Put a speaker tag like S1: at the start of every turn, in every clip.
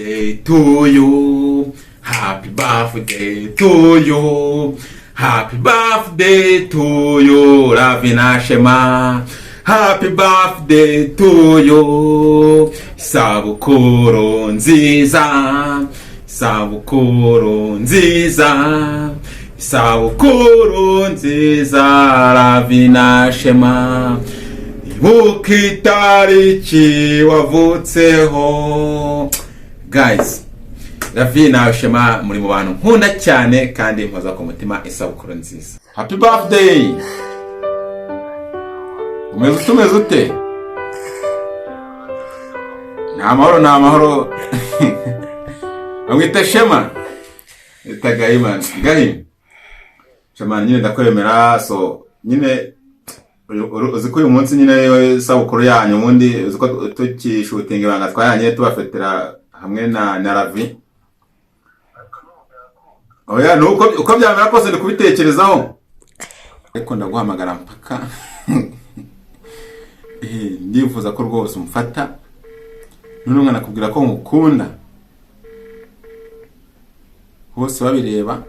S1: To you. Happy birthday to you. Happy birthday to you, Ravina Shema. Happy birthday to you. Isabukuru nziza. Isabukuru nziza. Isabukuru nziza, Ravina Shema. Ibuka itariki wavutseho. Guys, Ravina Shema muri mu bantu nkunda cyane kandi mpoza ku mutima. Isabukuru nziza, happy birthday. Umeze ute? Umeze ute? Ni amahoro, ni amahoro. Bamwita Shema, bita Gahima. Gahima, Shema, nyine ndakwemera. So nyine uzi ko uyu munsi nyine isabukuru yanyu, ubundi uzi ko tukishootinga ibanga twayanye tubafetera hamwe na Ravi. Oya, ni uko byamera kose ndi kubitekerezaho, ariko ndaguhamagara mpaka. Ndifuza ko rwose umfata none umwana akubwira ko ngukunda, bose babireba,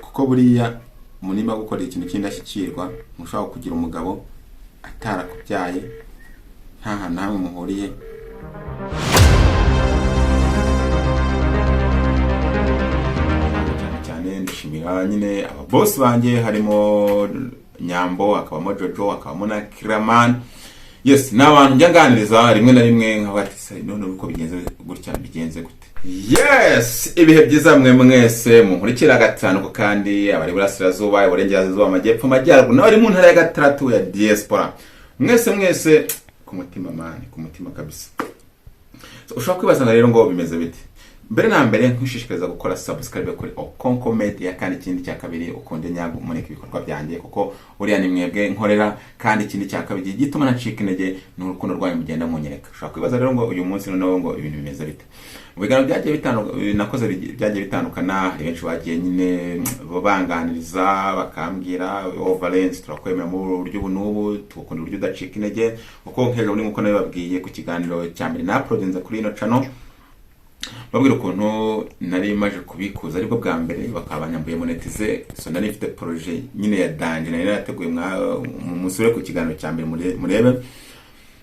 S1: kuko buriya umuntu nimba gukora ikintu cy'indashyikirwa, ntushobora kugira umugabo atarakubyaye, nta hantu na hamwe muhuriye. Cyane cyane ndashimira nyine ababosi banjye, harimo Nyambo, hakabamo Jojo, hakabamo na Kiraman. Yes, ni abantu njya nganiriza rimwe na rimwe nkavuga ati: "Se none uko bigenze gutya, bigenze gute?" Yes, ibihe byiza mwe mwese munkurikira gatanu ko, kandi abari burasirazuba, iburengerazuba, amajyepfo, amajyaruguru, n'abari mu ntara ya gatandatu ya diaspora, mwese mwese ku mutima, man, ku mutima kabisa. So, ushobora kwibaza ngo rero ngo bimeze bite? Mbere na mbere nkwishishikariza gukora subscribe kuri Okonko Media, kandi ikindi cya kabiri ukunde nyamuneka ibikorwa byanjye, kuko buriya ni mwebwe nkorera. Kandi ikindi cya kabiri gituma ntacika intege ni urukundo rwanyu mugenda munyereka. Ushobora kwibaza rero ngo uyu munsi noneho ngo ibintu bimeze bite? Mu biganiro byagiye bitandukana nakoze, byagiye bitandukana, hari benshi bagiye nyine banganiriza bakambwira: "Oh Valence, turakwemera mu buryo ubu n'ubu, tugukunda uburyo udacika intege." Kuko nk'ejo bundi, nk'uko nabibabwiye ku kiganiro cya mbere na uploadinze kuri ino channel, babwira ukuntu nari maje kubikuza aribwo bwa mbere bakaba banyambuye monetize. So nari mfite projet nyine ya danger nari narateguye, musubire ku kiganiro cya mbere murebe.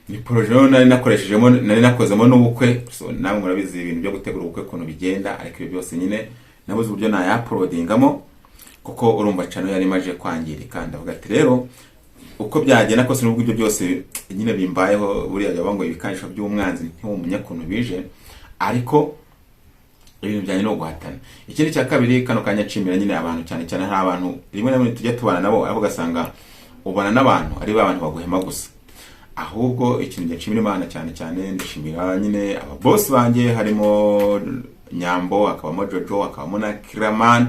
S1: Ni projet rero nari nakoreshejemo, nari nakozemo n'ubukwe. So namwe murabizi ibintu byo gutegura ubukwe ukuntu bigenda, ariko ibyo byose nyine nabuze uburyo nayauploadingamo, kuko urumva channel yari imaje kwangirika. Ndavuga ati rero uko byagenda kose, nubwo ibyo byose nyine bimbayeho, buriya baba ngo ibikanisho by'umwanzi ntiwumenya ukuntu bije, ariko ibintu bijyanye no guhatana. Ikindi cya kabiri, kano kanya nshimira nyine abantu cyane cyane. Hari abantu rimwe na rimwe tujya tubana nabo, ariko ugasanga ubana n'abantu ari ba bantu baguhema gusa. Ahubwo ikintu njye nshimira Imana cyane cyane, ndashimira nyine ababosi banjye, harimo Nyambo, hakabamo Jojo, hakabamo na Kiraman.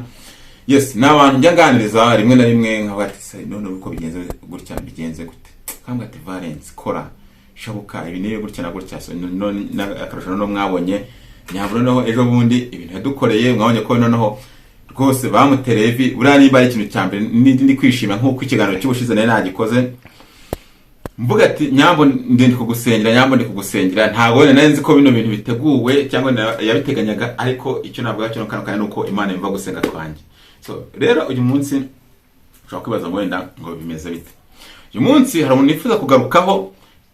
S1: Yes, ni abantu njya nganiriza rimwe na rimwe nkavuga ati: "Se none uko bigenze gutya, bigenze gute?" Kambwira ati: "Valence, kora shabuka, ibi nibi gutya na gutya." So none akarusho noneho mwabonye Nyambo, noneho ejo bundi ibintu yadukoreye, mwabonye ko noneho rwose bamutereye ivi. Buriya niba ari ikintu cya mbere ndi kwishima, nk'uko ikiganiro cy'ubushize nari nagikoze mvuga ati: "Nyambo, ndi kugusengera, Nyambo, ndi kugusengera." Ntabwo wenda nari nzi ko bino bintu biteguwe cyangwa yabiteganyaga, ariko icyo navuga cyo kano kanya ni uko Imana yumva gusenga kwanjye. So rero uyu munsi ushobora kwibaza ngo wenda ngo bimeze bite? Uyu munsi hari umuntu nifuza kugarukaho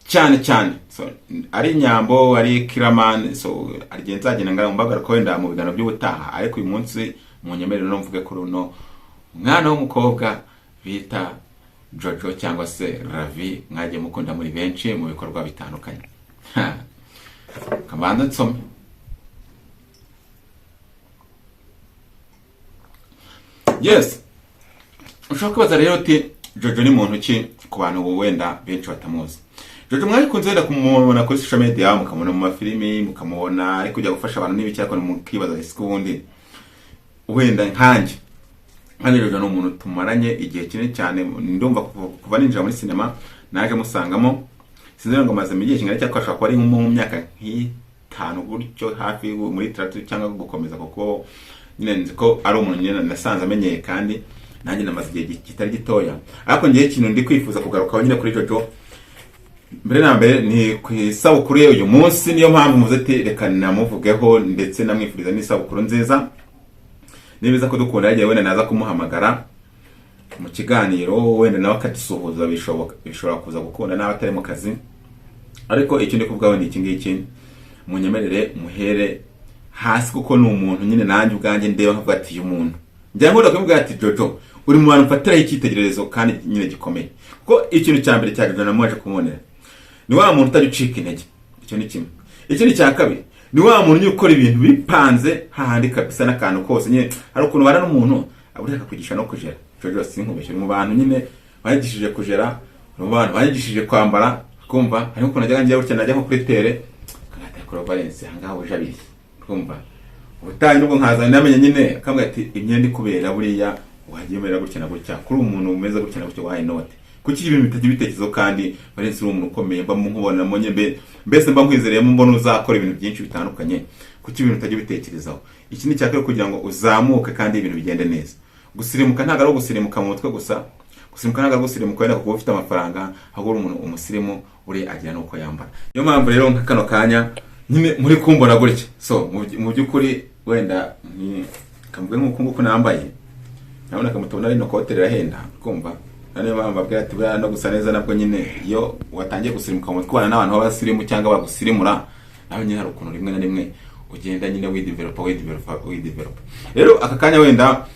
S1: cyane cyane. So ari Nyambo, ari Kiramani, so arigihe nzagenda mbagaruka wenda mu biganiro by'ubutaha, ariko uyu munsi munyemerere no mvuge kuri uno mwana w'umukobwa bita Jojo cyangwa se Ravi, mwagiye mukunda muri benshi mu bikorwa bitandukanye. Kabanza nsome. Yes, ushobora kwibaza rero uti: "Jojo ni muntu ki?" Ku bantu wenda benshi batamuzi, Jojo mwabikunze wenda kumubona kuri social media, mukamubona mu mafilimi, mukamubona ari kujya gufasha abantu n'ibiki, ariko mukibaza ese ubundi wenda nkanjye Jojo ni umuntu tumaranye igihe kinini cyane. Ndumva kuva ninjira muri sinema naje musangamo, sinzi ngo maze mu gihe kingana, cyangwa ashobora kuba ari nko mu myaka nk'itanu gutyo, hafi muri 6 cyangwa gukomeza, kuko nyine nzi ko ari umuntu nyine nasanze amenyeye kandi nanjye namaze igihe kitari gitoya. Ariko ngewe ikintu ndi kwifuza kugarukaho nyine kuri Jojo, Mbere na mbere ni ku isabukuru ye uyu munsi, niyo mpamvu muze ati reka namuvugeho, ndetse namwifuriza n'isabukuru nziza. Nibiza kudukunda, yagiye wenda naza kumuhamagara mu kiganiro, wenda nawe akadusuhuza, bishoboka, bishobora kuza gukunda n'aba atari mu kazi. Ariko icyo ndi kuvugaho ni iki ngiki: munyemerere muhere hasi, kuko ni umuntu nyine nanjye ubwanjye ndeba nkavuga ati uyu muntu, njya nkunda kumubwira ati: "Jojo, uri mu bantu mfatiraho icyitegererezo kandi nyine gikomeye." Kuko ikintu cya mbere cya Jojo namuwaje kumubonera, ni wa muntu utajya ucika intege. Icyo ni kimwe. Ikindi cya kabiri, ni wa muntu nyine ukora ibintu bipanze hahandi kabisa n'akantu kose. Nyine hari ukuntu ubana n'umuntu abura akakwigisha no kujera. Jojo, sinkubeshye, uri mu bantu nyine banyigishije kujera, uri mu bantu banyigishije kwambara. Kumva harimo ukuntu najyaga njya gutya, najya nko kuri tere nkagata kuri Valence ahangaha buje abiri, kumva ubutaha nubwo nkaza namenye nyine, akambwira ati: "Imyenda ikubera buriya wagiye umera gutya na gutya, kuri umuntu umeze gutya na gutya, why not? Kuki ibintu bitagira ibitekerezo?" Kandi Valence uri umuntu ukomeye, mba nkubonamo nyine, mbese mba nkwizereyemo, mbona uzakora ibintu byinshi bitandukanye. Kuki ibintu utajya ubitekerezaho? Iki ni icya kugira ngo uzamuke kandi ibintu bigende neza. Gusirimuka ntabwo ari ugusirimuka mu mutwe gusa, gusirimuka ntabwo ari ugusirimuka wenda kuba ufite amafaranga, ahubwo uri umuntu umusirimu uri agira n'uko yambara. Niyo mpamvu rero nka kano kanya nyine muri kumbona gutya. So mu by'ukuri wenda ni kamvuge nk'uku nguku nambaye, nabona kamutubona rino kote rirahenda. Kumva niyo mpamvu babwira ati buriya no gusa neza nabwo nyine, iyo watangiye gusirimuka mu mutwe, ubana n'abantu b'abasirimu cyangwa bagusirimura, nawe nyine hari ukuntu rimwe na rimwe ugenda nyine widevelopa, widevelopa, widevelopa. Rero aka kanya wenda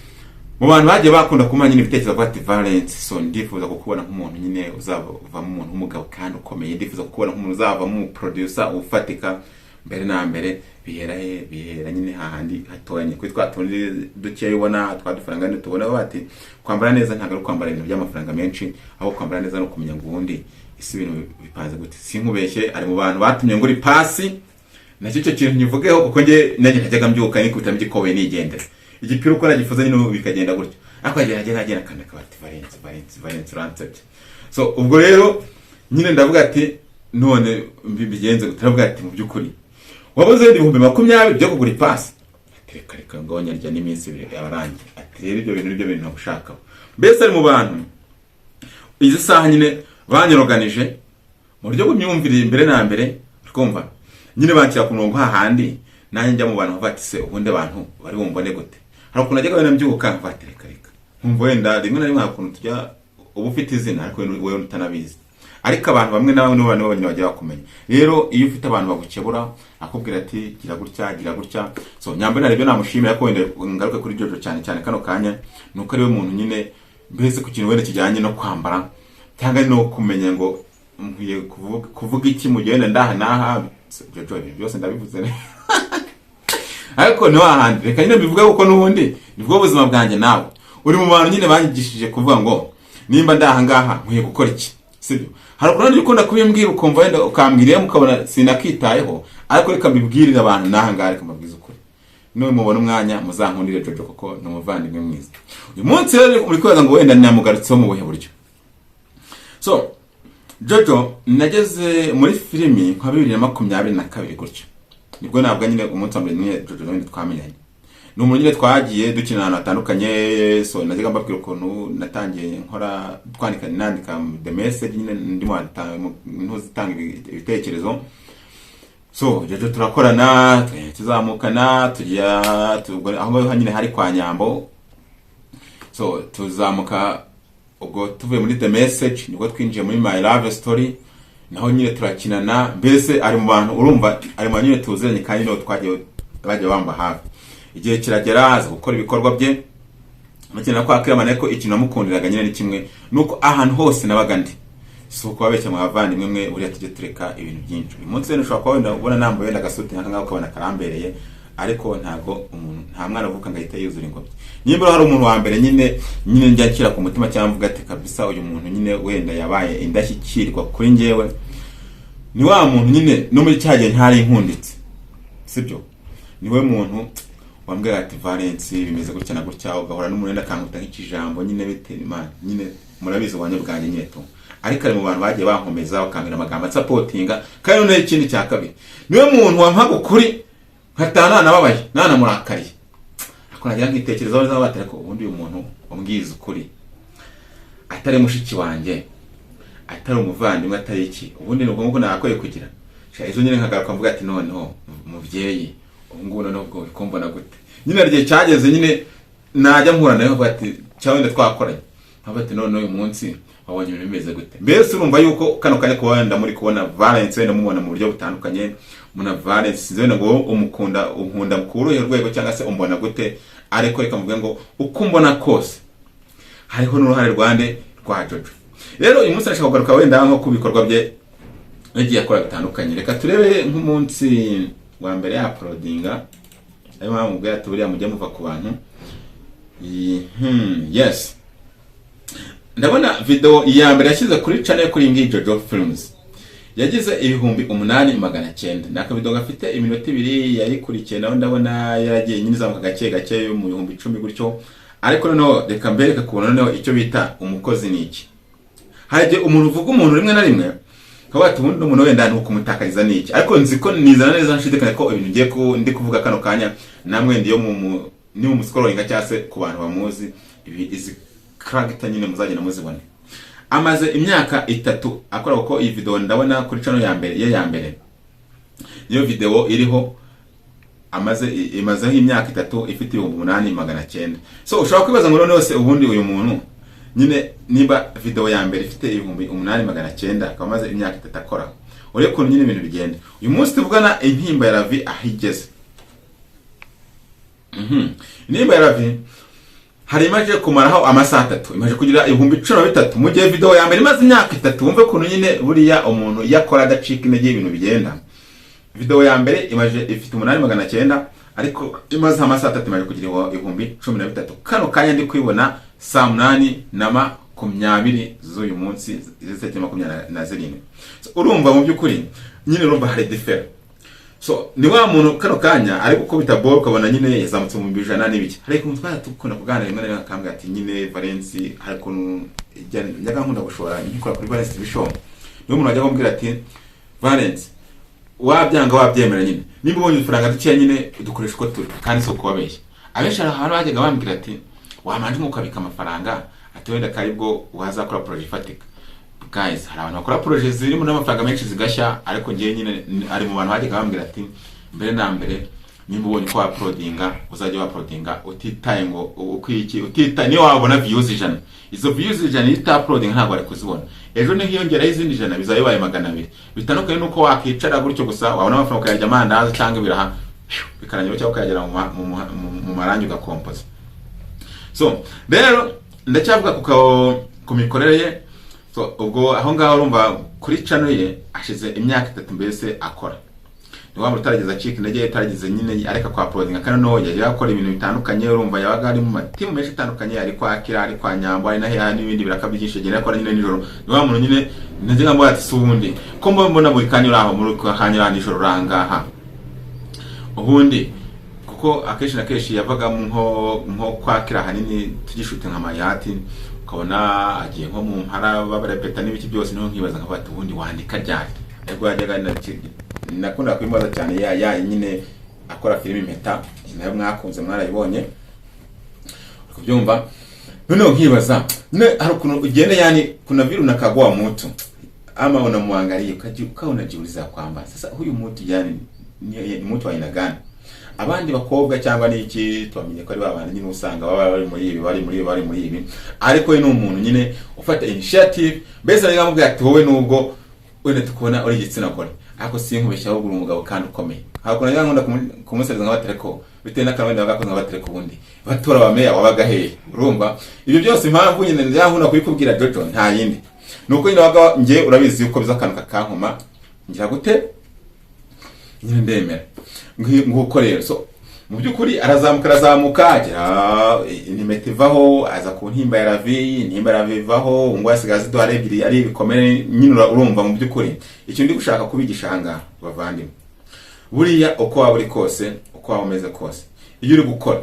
S1: mu bantu bagiye bakunda kumpa nyine ibitekerezo bavuga ati: "Valence, so ndifuza kukubona nk'umuntu nyine uzavamo umuntu w'umugabo kandi ukomeye, ndifuza kukubona nk'umuntu uzavamo umuproducer ufatika." Mbere na mbere bihera he? Bihera nyine hahandi hatoyanye kuri twa tundi dukeya ubona, twa dufaranga nyine tubona. Bati kwambara neza ntabwo ari kwambara ibintu by'amafaranga menshi, aho kwambara neza no kumenya ngo ubundi isi ibintu bipanze gute. Sinkubeshye, ari mu bantu batumye ngura ipasi. Nacyo icyo kintu nkivugeho, kuko njye nanjye ntajyaga mbyuka nikubitamo igikoboyi nigendera, igipira uko nagifuza nyine bikagenda gutyo, ariko agenda agenda agenda akandika bati: "Valence, Valence, Valence, uransebye." So ubwo rero nyine ndavuga ati none mbigenze gute? Ndavuga ati: "Mu by'ukuri wabuze wenda 20,000 byo kugura ipasi?" Ati: "Reka reka, ngo nyarya n'iminsi 2 yabarangiye." Ati: "Rero ibyo bintu nibyo bintu nagushakaho." Mbese ari mu bantu izi saha nyine banyoroganije mu buryo bw'imyumvire. Mbere na mbere twumva nyine banshyira ku murongo hahandi nanjye njya mu bantu bavuga ati: "Se ubundi abantu bari bumbone gute?" Hari ukuntu najyaga wenda mbyuka nkavuga ati: "Reka reka." Nkumva wenda rimwe na rimwe hari ukuntu tujya uba ufite izina ariko wowe utanabizi, ariko abantu bamwe na bamwe nibo bonyine bajya bakumenya. Rero iyo ufite abantu bagukebura, akubwira ati: "Gira gutya, gira gutya." So Nyambo nari ibyo namushimira, ariko wenda ngaruke kuri Jojo cyane cyane kano kanya, ni uko ariwe muntu nyine mbese ku kintu wenda kijyanye no kwambara cyangwa no kumenya ngo nkwiye kuvuga iki mu gihe wenda ndaha n'aha. Jojo, ibintu byose ndabivuze, ariko ni wahandi reka nyine mbivuge, kuko n'ubundi nibwo buzima bwanjye. Nawe uri mu bantu nyine banyigishije kuvuga ngo nimba ndaha ngaha nkwiye gukora iki, sibyo? Hari ukuntu ukunda kubimbwira, ukumva wenda ukambwira, ukabona sinakitayeho, ariko reka mbibwirire abantu n'aha ngaha, reka mbabwize ukuri. None mubona umwanya muzankundire Jojo, kuko ni umuvandimwe mwiza. Uyu munsi rero muri kwibaza ngo wenda namugarutseho mu buhe buryo. So Jojo nageze muri filimi nka 2022 gutyo, nibwo nabwo nyine umunsi wa mbere nyine Jojo nawe twamenyanye. Ni umuntu nyine twagiye dukina ahantu hatandukanye. So najyaga mbabwira ukuntu natangiye nkora, twandika, nandika the message nyine ndimo ntuzitanga ibitekerezo. So Jojo turakorana, tuzamukana, tujya aho ngaho nyine hari kwa Nyambo. So tuzamuka, ubwo tuvuye muri the message nibwo twinjiye muri My Love Story, naho nyine turakinana. Mbese ari mu bantu, urumva, ari mu bantu nyine tuziranye kandi niho twagiye bagiye bamba hafi. Igihe kiragera aza gukora ibikorwa bye bakina kwa Kiramana, ariko ikintu namukundiraga nyine ni kimwe, nuko ahantu hose nabaga ndi, si ukubabeshya mu bavandimwe mwe, buriya tujye tureka ibintu byinshi. Uyu munsi wenda ushobora kuba wenda ubona nambaye wenda agasuti nk'aka ngaka ukabona karambereye, ariko ntabwo umuntu, nta mwana uvuka ngo ahite yuzura ingobyi. Nimba hari umuntu wa mbere nyine njya nshyira ku mutima cyangwa mvuga ati kabisa uyu muntu nyine wenda yabaye indashyikirwa kuri njyewe, ni wa muntu nyine no muri cya gihe ntari nkunditse, sibyo? Niwe muntu wambwira ati: "Valence, bimeze gutya na gutya." Ugahora n'umuntu wenda akankuta nk'ikijambo nyine bite man, nyine murabizi ubuhamya bwanjye nyine tu. Ariko ari mu bantu bagiye bankomeza, bakambwira amagambo ansupportinga. Kandi noneho ikindi cya kabiri, niwe muntu wampaga ukuri nkataha nanababaye, nanamurakariye, ariko nagira nkitekerezaho neza bati: "Ariko ubundi uyu muntu umbwiza ukuri atari mushiki wanjye, Atari umuvandimwe, atari iki, ubundi ni uko nagakwiye kugira. Sha, ejo nyine nkagaruka mvuga ati: "Noneho mubyeyi, ubu ngubu noneho ubwo uri kumbona gute?" Nyine hari igihe cyageze nyine najya mpura nawe nkavuga ati, cyangwa wenda twakoranye, nkavuga ati: "Noneho uyu munsi wabonye ibintu bimeze gute?" Mbese urumva yuko kano kanya kuba wenda muri kubona Valence, wenda mubona mu buryo butandukanye, muna Valence, sinzi wenda ngo umukunda, unkunda ku ruhe rwego cyangwa se umbona gute, ariko reka mvuge ngo uko umbona kose hariho n'uruhare rwande, rwa Jojo. Rero uyu munsi ndashaka kugaruka wenda nko ku bikorwa bye yagiye akora bitandukanye. Reka turebe nk'umunsi wa mbere ya uploadinga, ariyo mpamvu mubwira ati buriya mujye muva ku bantu. Yes, ndabona video ya mbere yashyize kuri channel, kuri iyi ngiyi Jojo Films, yagize 8900. Ni akavido gafite iminota 2. Yayikurikiye nawe ndabona yaragiye nyine izamuka gake gake mu 10,000 gutyo. Ariko noneho reka mbereke ukuntu noneho icyo bita umukozi ni iki. Hari igihe umuntu uvuga umuntu rimwe na rimwe ukaba wati ubundi umuntu wenda ni ukumutakariza ni iki, ariko nzi ko nizana neza nshidikanya ko ibintu ngiye ku ndi kuvuga kano kanya namwe ndiyo mu ni mu muscrollinga cyangwa se ku bantu bamuzi, ibi izi character nyine muzagenda muzibone. Amaze imyaka 3 akora, kuko iyi video ndabona kuri channel ya mbere ye ya mbere niyo video iriho amaze imazeho imyaka 3, ifite 8900. So ushobora kwibaza ngo noneho se ubundi uyu muntu nyine niba video ya mbere ifite 8900, akaba amaze imyaka 3 akora, urebe ukuntu nyine ibintu bigenda. Uyu munsi tuvugana, Intimba ya Ravi aho igeze, Intimba ya Ravi hari imaze kumaraho amasaha 3, imaze kugira 13,000, mu gihe video ya mbere imaze imyaka 3. Wumve ukuntu nyine buriya umuntu iyo akora adacika intege ibintu bigenda. Video ya mbere imaze ifite 8900, ariko imaze amasaha 3 imaze kugira 13,000. Kano kanya ndi kwibona saa 8:20 z'uyu munsi z'itariki 27. So, urumva mu by'ukuri nyine urumva hari différence. So ni wa muntu kano kanya ari gukubita ball, ukabona nyine yazamutse mu 100,000 n'ibiki. Hari ukuntu twari dukunda kuganira rimwe na rimwe, akambwira ati nyine Valence, hari ukuntu njyaga nkunda gushora nkikora kuri Valence TV Show, niwe muntu wajya kumbwira ati: "Valence, wabyanga wabyemera nyine, nimba ubonye udufaranga dukeya nyine dukoresha uko turi." Kandi si ukubabeshya, abenshi hari ahantu bajyaga bambwira ati: "Wamanje ukabika amafaranga," ati "wenda karibwo wazakora projet ifatika." Guys, hari abantu bakora projet zirimo n'amafaranga menshi zigashya, ariko ngewe nyine ari mu bantu bajyaga bambwira ati: "Mbere na mbere nimba ubonye uko wauploadinga, uzajya wauploadinga utitaye ngo uko iki, utitaye niyo wabona views 100, izo views 100 iyo utauploadinga ntabwo wari kuzibona. Ejo nihiyongeraho izindi 100 bizaba bibaye 200." Bitandukanye nuko wakicara gutyo gusa, wabona amafaranga ukayarya amandazi cyangwa ibiraha bikarangira, cyangwa ukayagera mu marangi ugakompoza. So rero ndacyavuga ku mikorere ye. So ubwo aho ngaho urumva kuri channel ye ashize imyaka 3 mbese akora. Ni wa muntu utarageze acika intege, utarageze nyine areka kwa uploadinga, kandi noneho yagiye akora ibintu bitandukanye. Urumva yabaga ari mu matimu menshi atandukanye, ari kwa Kira, ari kwa Nyambo, ari na heha n'ibindi biraka byinshi agenda akora nyine nijoro. Ni wa muntu nyine najya nkamubwira ati: "Si ubundi ko mbona buri kanya uri aho, muri kanya uri nijoro urangaha ubundi?" Kuko akenshi na kenshi yavaga nko kwa Kira, ahanini tugishuti nka Mayati, ukabona agiye nko mu mpara babarepeta n'ibiki byose. Niho nkibaza nkavuga ati: "Ubundi wandika ryari?" Ariko yajyaga nakunda kubimubaza cyane ya nyine akora filime Impeta, nayo mwakunze mwarayibonye, uri kubyumva. Noneho nkibaza nyine hari ukuntu ugenda, yani kuna vile unakagua mtu ama unamwangalia ukawa unajiuliza kwamba sasa huyu mtu yani ni mtu wa aina gani. Abandi bakobwa cyangwa n'iki twamenye ko ari ba bantu nyine usanga baba bari muri ibi, bari muri ibi, bari muri ibi, ariko we ni umuntu nyine ufata initiative. Mbese ari nkamubwira ati: "Wowe nubwo wenda tukubona uri igitsina gore, ariko sinkubeshya, ahubwo uri umugabo kandi ukomeye." Hakuntu njya nkunda kumusereza nka bitewe n'akantu wenda bagakoze, nka ubundi batora abameya wabaga hehe? Urumva ibyo byose, impamvu nyine njya nkunda kubikubwira Jojo nta yindi, ni uko nyine waga njye urabizi yuko biza akantu kakankoma ngira gute nyine ndemera. Nguko rero. So mu by'ukuri arazamuka, arazamuka, agera Impeta ivaho, aza ku Ntimba ya Ravi, Intimba ya Ravi ivaho, ngo asigaye aziduha ari ebyiri, ari ibikomere nyine. Urumva mu by'ukuri icyo ndi gushaka kubigisha aha ngaha, bavandimwe, buriya uko waba uri kose, uko waba umeze kose, iyo uri gukora,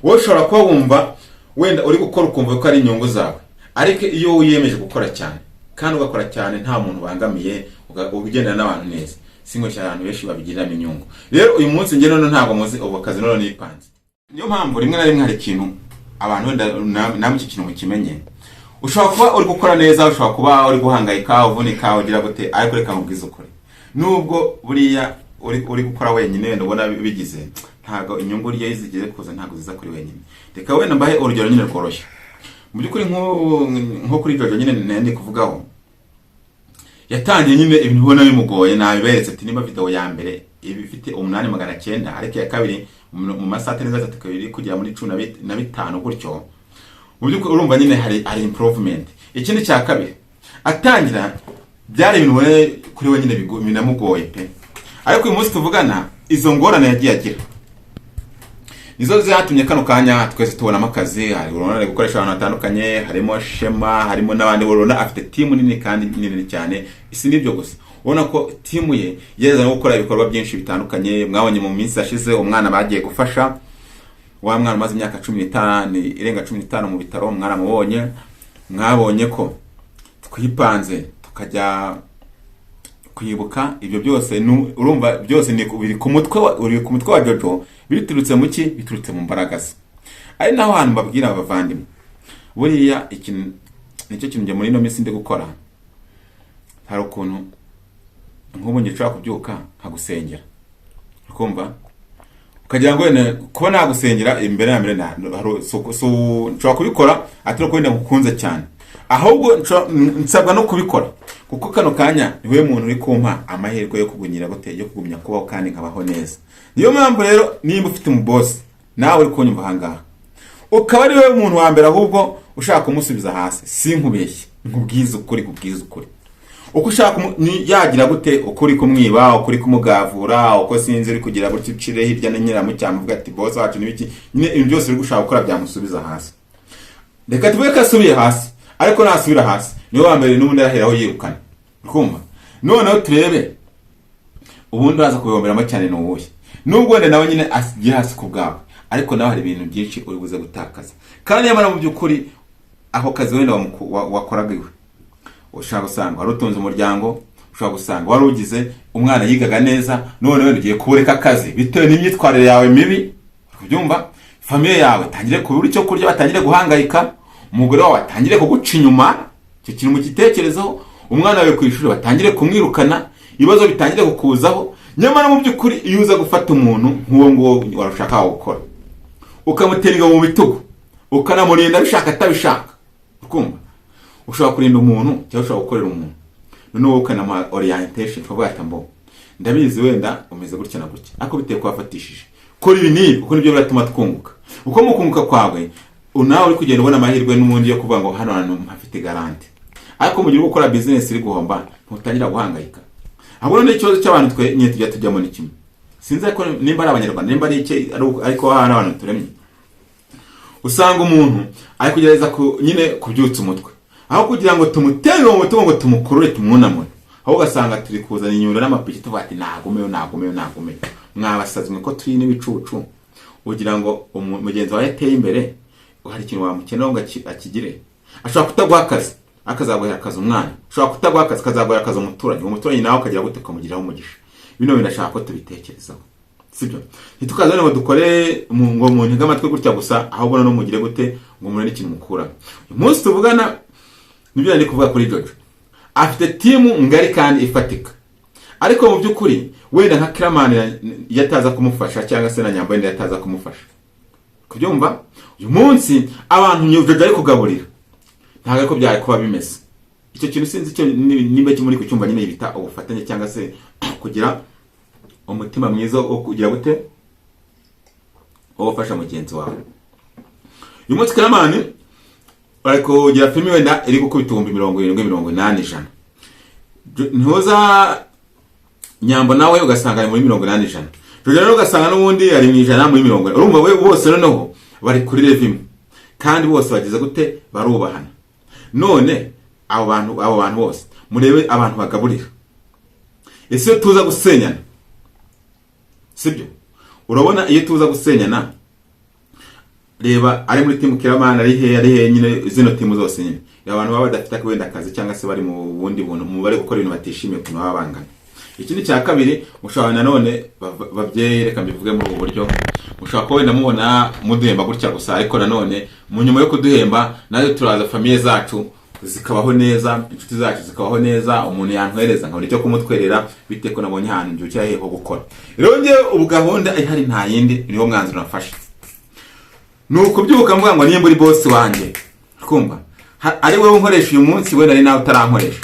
S1: wowe ushobora kuba wumva wenda uri gukora ukumva ko ari inyungu zawe, ariko iyo wiyemeje gukora cyane kandi ugakora cyane nta muntu ubangamiye, ugendana n'abantu neza, si ngo cyane abantu benshi babigiriramo inyungu. Rero uyu munsi njye noneho ntabwo muzi ubu akazi noneho nipanze. Niyo mpamvu rimwe na rimwe hari ikintu abantu wenda namwe iki kintu mukimenye. Ushobora kuba uri gukora neza, ushobora kuba uri guhangayika, uvunika, ugira gute, ariko reka nkubwize ukuri, nubwo buriya uri gukora wenyine, wenda ubona bigize, ntabwo inyungu rye zigiye kuza, ntabwo ziza kuri wenyine. Reka wenda mbahe urugero nyine rworoshye. Mu by'ukuri, nko kuri Jojo nyine nari kuvugaho, yatangiye nyine ibintu ubona bimugoye. Nabiberetse ati niba video ya mbere iba ifite 8900, ariko iya kabiri mu masaha atarenze 3 ikaba iri kugera muri 15 gutyo, mu by'ukuri urumva nyine hari improvement. Ikindi cya kabiri, atangira byari ibintu ubona kuri we nyine binamugoye pe, ariko uyu munsi tuvugana, izo ngorane yagiye agira nizo zatumye kano kanya twese tubonamo akazi. Hari, urabona ari gukoresha abantu batandukanye, harimo Shema, harimo n'abandi. Urabona afite team nini kandi nini cyane. Si n'ibyo gusa, ubona ko team ye yeza no gukora ibikorwa byinshi bitandukanye. Mwabonye mu minsi yashize umwana bagiye gufasha, wa mwana umaze imyaka 15, irenga 15 mu bitaro, mwaramubonye. Mwabonye ko twipanze tukajya kwibuka. Ibyo byose urumva byose ni biri ku mutwe wa, uri ku mutwe wa Jojo. Biturutse mu ki? Biturutse mu mbaraga ze. Ari naho hantu mbabwira, abavandimwe, buriya ikintu nicyo kintu njye muri ino minsi ndi gukora. Hari ukuntu nk'ubu njye nshobora kubyuka nkagusengera, ukumva ukagira ngo wenda kuba nagusengera imbere ya mbere nshobora kubikora atari uko wenda ngukunze cyane, ahubwo nsabwa no kubikora kuko kano kanya niwe muntu uri kumpa amahirwe yo kugunyira gute, yo kugumya kubaho kandi nkabaho neza. Niyo mpamvu rero nimba ufite umubosi nawe uri kunyumva ahangaha, ukaba ari wowe muntu wa mbere ahubwo ushaka kumusubiza hasi, sinkubeshye, nkubwize ukuri, nkubwize ukuri, uko ushaka yagira gute, uko uri kumwiba, uko uri kumugavura, uko sinzi uri kugira gutya, ucire hirya no hino mu uvuga ati boss wacu n'ibiki nyine, ibintu byose uri gushaka gukora byamusubiza hasi. Reka tuvuge ko asubiye hasi, ariko nasubira hasi niwe wa mbere n'ubundi araheraho yirukana. Urumva, noneho turebe ubundi uraza kubihomberamo cyane ni uwuhe? Nubwo wenda nawe nyine agiye hasi ku bwawe, ariko nawe hari ibintu byinshi uri buze gutakaza. Kandi nyamara mu by'ukuri ako kazi wenda wakoraga iwe, ushobora gusanga wari utunze umuryango, ushobora gusanga wari ugize umwana yigaga neza, none wenda ugiye kubureka akazi bitewe n'imyitwarire yawe mibi. Kubyumva, famille yawe itangire kubura icyo kurya, batangire guhangayika, umugore wawe atangire kuguca inyuma, icyo kintu mu gitekerezo, umwana wawe ku ishuri batangire kumwirukana, ibibazo bitangire kukuzaho. Nyamara mu by'ukuri iyo uza gufata umuntu nk'uwo nguwo warushaka gukora, ukamutera ingabo mu bitugu, ukanamurinda abishaka atabishaka, ukumva ushobora kurinda umuntu cyangwa ushobora gukorera umuntu, noneho wowe ukanamuha orientation, ukavuga ati mbo ndabizi wenda umeze gutya na gutya, ariko bitewe ko wafatishije, kora ibi n'ibi kuko nibyo biratuma twunguka. Uko mu kunguka kwawe nawe uri kugenda ubona amahirwe n'ubundi yo kuvuga ngo hano hantu mpafite garantie. Ariko mu gihe uri gukora business iri guhomba, ntutangira guhangayika. Ahubwo noneho ikibazo cy'abantu twe nyine tujya tujyamo ni kimwe, sinzi ariko nimba ari Abanyarwanda, nimba ari iki, ariko hari abantu turemye, usanga umuntu ari kugerageza nyine kubyutsa umutwe, aho kugira ngo tumutere uwo mutungo ngo tumukurure, tumwunamure, aho ugasanga turi kuzana inyundo n'amapiki, tuvuga ati nagumeyo, nagumeyo, nagumeyo. Mwabasazi mwe, ko turi n'ibicucu! Ugira ngo mugenzi wawe yateye imbere, hari ikintu wamukeneraho ngo akigire? Ashobora kutaguha akazi, akazaguhera akazi umwana, ashobora kutaguha akazi, akazaguhera akazi umuturanyi, uwo muturanyi nawe ukagira gute? Ukamugiraho umugisha. Bino bintu ndashaka ko tubitekerezaho, sibyo? Ntitukaze ngo dukore ngo mu ntege amatwi gutya gusa, ahubwo noneho mugire gute, ngo murebe ikintu mukura. Uyu munsi tuvugana, nibyo nari kuvuga kuri Jojo, afite team ngari kandi ifatika, ariko mu by'ukuri wenda nka Kiramani iyo ataza kumufasha, cyangwa se na Nyambo wenda ataza kumufasha kubyumva, uyu munsi abantu Jojo ari kugaburira ntabwo ariko byari kuba bimeze. Icyo kintu sinzi icyo nimba muri kucyumva nyine, bita ubufatanye cyangwa se kugira umutima mwiza wo kugira gute, wo gufasha mugenzi wawe. Uyu munsi Kiramani bari kugira filime wenda iri gukubita 70,000, 80,000, 100. Ntuza Nyambo nawe ugasanga ari muri 80, 100. Jojo rero ugasanga n'ubundi ari mu 100, muri 40. Urumva we bose noneho bari kuri level imwe, kandi bose bageze gute? Barubahana. None abo bantu bose murebe abantu bagaburira. Ese iyo tuza gusenyana, sibyo? Urabona iyo tuza gusenyana, reba ari muri team Kiramani, ari he nyine, zino team zose nyine, reba abantu baba badafite wenda akazi cyangwa se bari mu bundi buntu, mu bari gukora ibintu batishimiye, ukuntu baba bangana. Ikindi cya kabiri, mushobora nanone babyeyi, reka mbivuge muri ubu buryo, mushobora kuba wenda mubona muduhemba gutya gusa, ariko nanone mu nyuma yo kuduhemba natwe turaza famille zacu. zikabaho neza, inshuti zacu zikabaho neza. Umuntu yantwereza nkabona icyo kumutwerera, bitewe ko nabonye ahantu mbyukira hehe ho gukora. Rero njyewe ubu gahunda ihari nta yindi, niwo mwanzuro nafashe, ni ukubyuka mvuga ngo nimba uri boss wanjye, kumva ari wowe unkoresha uyu munsi, wenda ari nawe utarankoresha.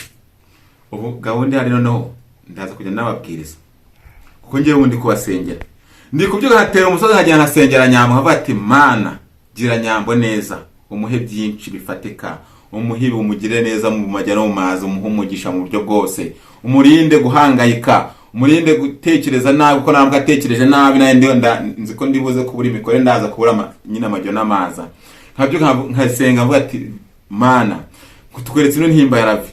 S1: Ubu gahunda ihari noneho ndaza kujya nababwiriza, kuko ngewe ubundi kubasengera, ndi kubyuka nkatera umusozi, nkagenda nkasengera Nyambo, nkavuga ati: "Mana, gira Nyambo neza, umuhe byinshi bifatika, umuhe, umugire neza mu majya no mu mazi, umuhe umugisha mu buryo bwose, umurinde guhangayika, umurinde gutekereza nabi, kuko ntabwo atekereje nabi nawe nzi ko ndibuze kubura imikorere, ndaza kubura nyine amajyo n'amaza." Nkabyuka nkasenga mvuga ati: "Mana, tukweretse ino ntimba ya Ravi,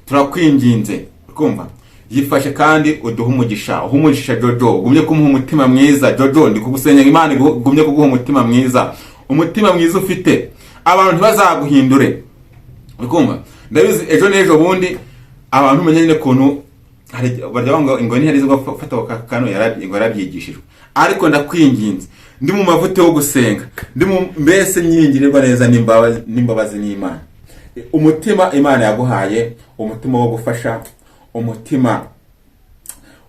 S1: turakwinginze, kumva yifashe kandi uduhe umugisha, uhe umugisha Jojo, ugumye kumuha umutima mwiza. Jojo, ndi kugusengera, Imana igumye kuguha umutima mwiza, umutima mwiza ufite, abantu ntibazaguhindure." Urikumva, ndabizi ejo n'ejo bundi abantu umenya nyine ukuntu hari barya bavuga ngo ingoni ntihari zo gufata ako kano ngo yarabyigishijwe. Ariko ndakwinginze, ndi mu mavuta yo gusenga, ndi mu mbese nyingirirwa neza n'imbabazi n'Imana, umutima Imana yaguhaye, umutima wo gufasha, umutima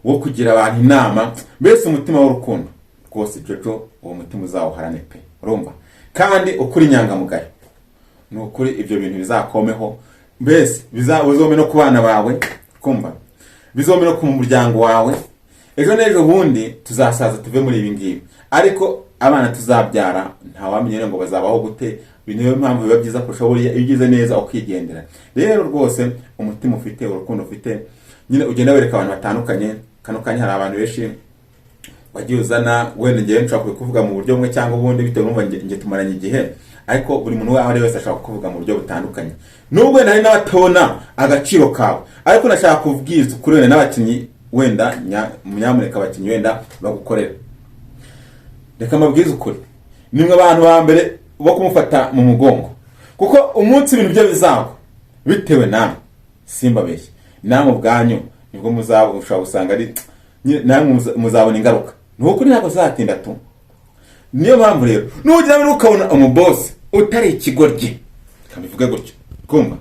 S1: wo kugira abantu inama, mbese umutima w'urukundo rwose, Jojo, uwo mutima uzawuharane pe. Urumva, kandi ukuri inyangamugayo, ni ukuri ibyo bintu bizakomeho, mbese bizome no ku bana bawe, kumva bizome no ku muryango wawe. Ejo n'ejo bundi tuzasaza tuve muri ibi ngibi, ariko abana tuzabyara ntawamenya ngo bazabaho gute. Niyo mpamvu biba byiza kurushaho buriya iyo ugize neza ukigendera. Rero rwose umutima ufite, urukundo ufite nyine, ugenda wereka abantu batandukanye. Kano kanya hari abantu benshi wagiye uzana, wenda ngewe nshobora kubivuga mu buryo bumwe cyangwa ubundi bitewe n'umva nge tumaranye igihe, ariko buri muntu uwo ari we wese ashobora kuvuga mu buryo butandukanye, nubwo wenda hari n'abatabona agaciro kawe. Ariko nashaka kubwiza ukuri wenda n'abakinnyi, wenda nyamuneka abakinnyi wenda bagukorera, reka mbabwize ukuri, nimwe abantu ba mbere bo kumufata mu mugongo, kuko umunsi ibintu bye bizagwa bitewe namwe, simbabeshye, namwe ubwanyu nibwo muzaba ushobora gusanga ari namwe muzabona ingaruka. Ni ukuri ntabwo zatinda tu. Niyo mpamvu rero nugira ngo ukabona umubosi utari ikigoryi, reka mbivuge gutyo, kumva